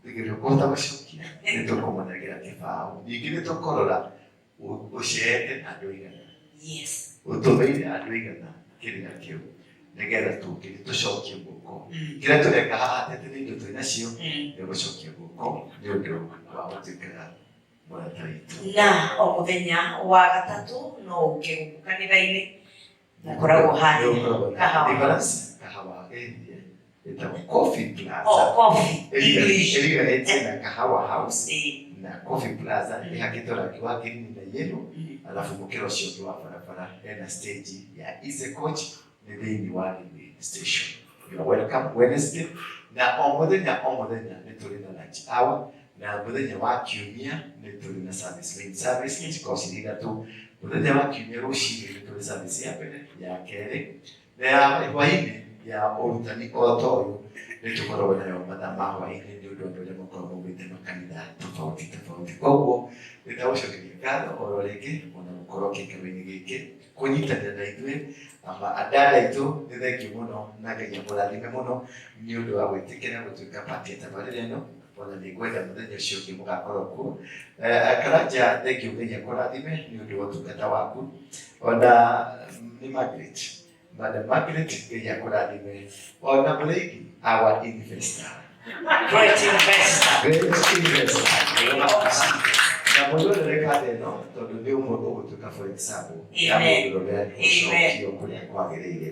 Nĩgetha ũkũhota gũcokia nĩ tũkũmũnengera kĩbaũ. Ningĩ nĩ tũkũrora ũceete andũ aigana. Ũtũmĩire andũ aigana kĩrĩra kĩu nĩgetha tũngĩ tũcokie guoko. Kĩrĩa tũreka haha tete nĩ indo twĩ nacio nĩ gũcokia guoko nĩ ũndũ wa gũtuĩka mũrata witũ. Na o mũthenya wa gatatũ no ũke gũkũ kanitha-inĩ mũkoragwo harĩa Nĩ ũkoragwo na kahawa. Deliverance, kahawa ĩrĩa ĩtagwo Coffee Plaza. Oh, coffee. Ĩrĩa English. ĩriganĩtie na Kahawa House na Coffee Plaza ĩhakĩtwo rangi wa green na yellow alafu mũkĩra ũcio ũngĩ wa barabara hena stage ya Easy Coach nĩ thĩinĩ wa railway station. You are welcome Wednesday na o mũthenya o mũthenya nĩ tũrĩ na lunch hour na mũthenya wa kiumia nĩ tũrĩ na service main service nĩ cikoragwo cirĩ ithatũ. Mũthenya wa kiumia rũcinĩ nĩ tũrĩ service ya mbere ya kerĩ na ya hwainĩ ya ũrutani o ta ũyũ nĩ tũkoragwo nayo mathaa ma hwainĩ nĩ ũndũ andũ arĩa makoragwo maumĩte makanitha tofauti tofauti. Koguo nĩ ndagũcokeria ngatho oro rĩngĩ ona gũkorwo kĩikaro-inĩ gĩkĩ kũnyitanĩra na ithuĩ ama andara aitũ nĩ thengiũ mũno na Ngai amũrathime mũno nĩ ũndũ wa gwĩtĩkĩra gũtuĩka part ya tabarĩra ĩno ona nĩ ngwenda mũthenya ũcio ũngĩ mũgakorwo kuo. Karanja thengiũ Ngai akũrathime nĩ ũndũ wa ũtungata waku ona nĩ Margaret Madam Margaret Ngai akũrathime ona Mũrĩithi our investor. Great investor. Great investor. Na mwĩrorere kanda ĩno tondũ nĩ ũmwe ũgũtuĩka for example ya Amen. mũndũrũme ũcokio kũrĩa kwagĩrĩire.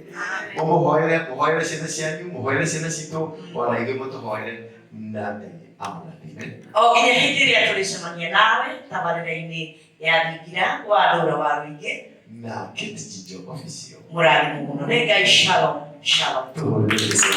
Mũmũhoere, mũhoere ciana cianyu, mũhoere ciana citũ, ona ithuĩ mũtũhoere na Ngai amũrathime. O nginya hĩndĩ ĩrĩa tũrĩcemania nawe tabarĩra-inĩ ya Thingira wa Ndũra wa Rũingĩ. Na Kate Jijo Official. Mũrathimwo mũno nĩ Ngai. Shalom, shalom. Tũhũrĩre Jesu.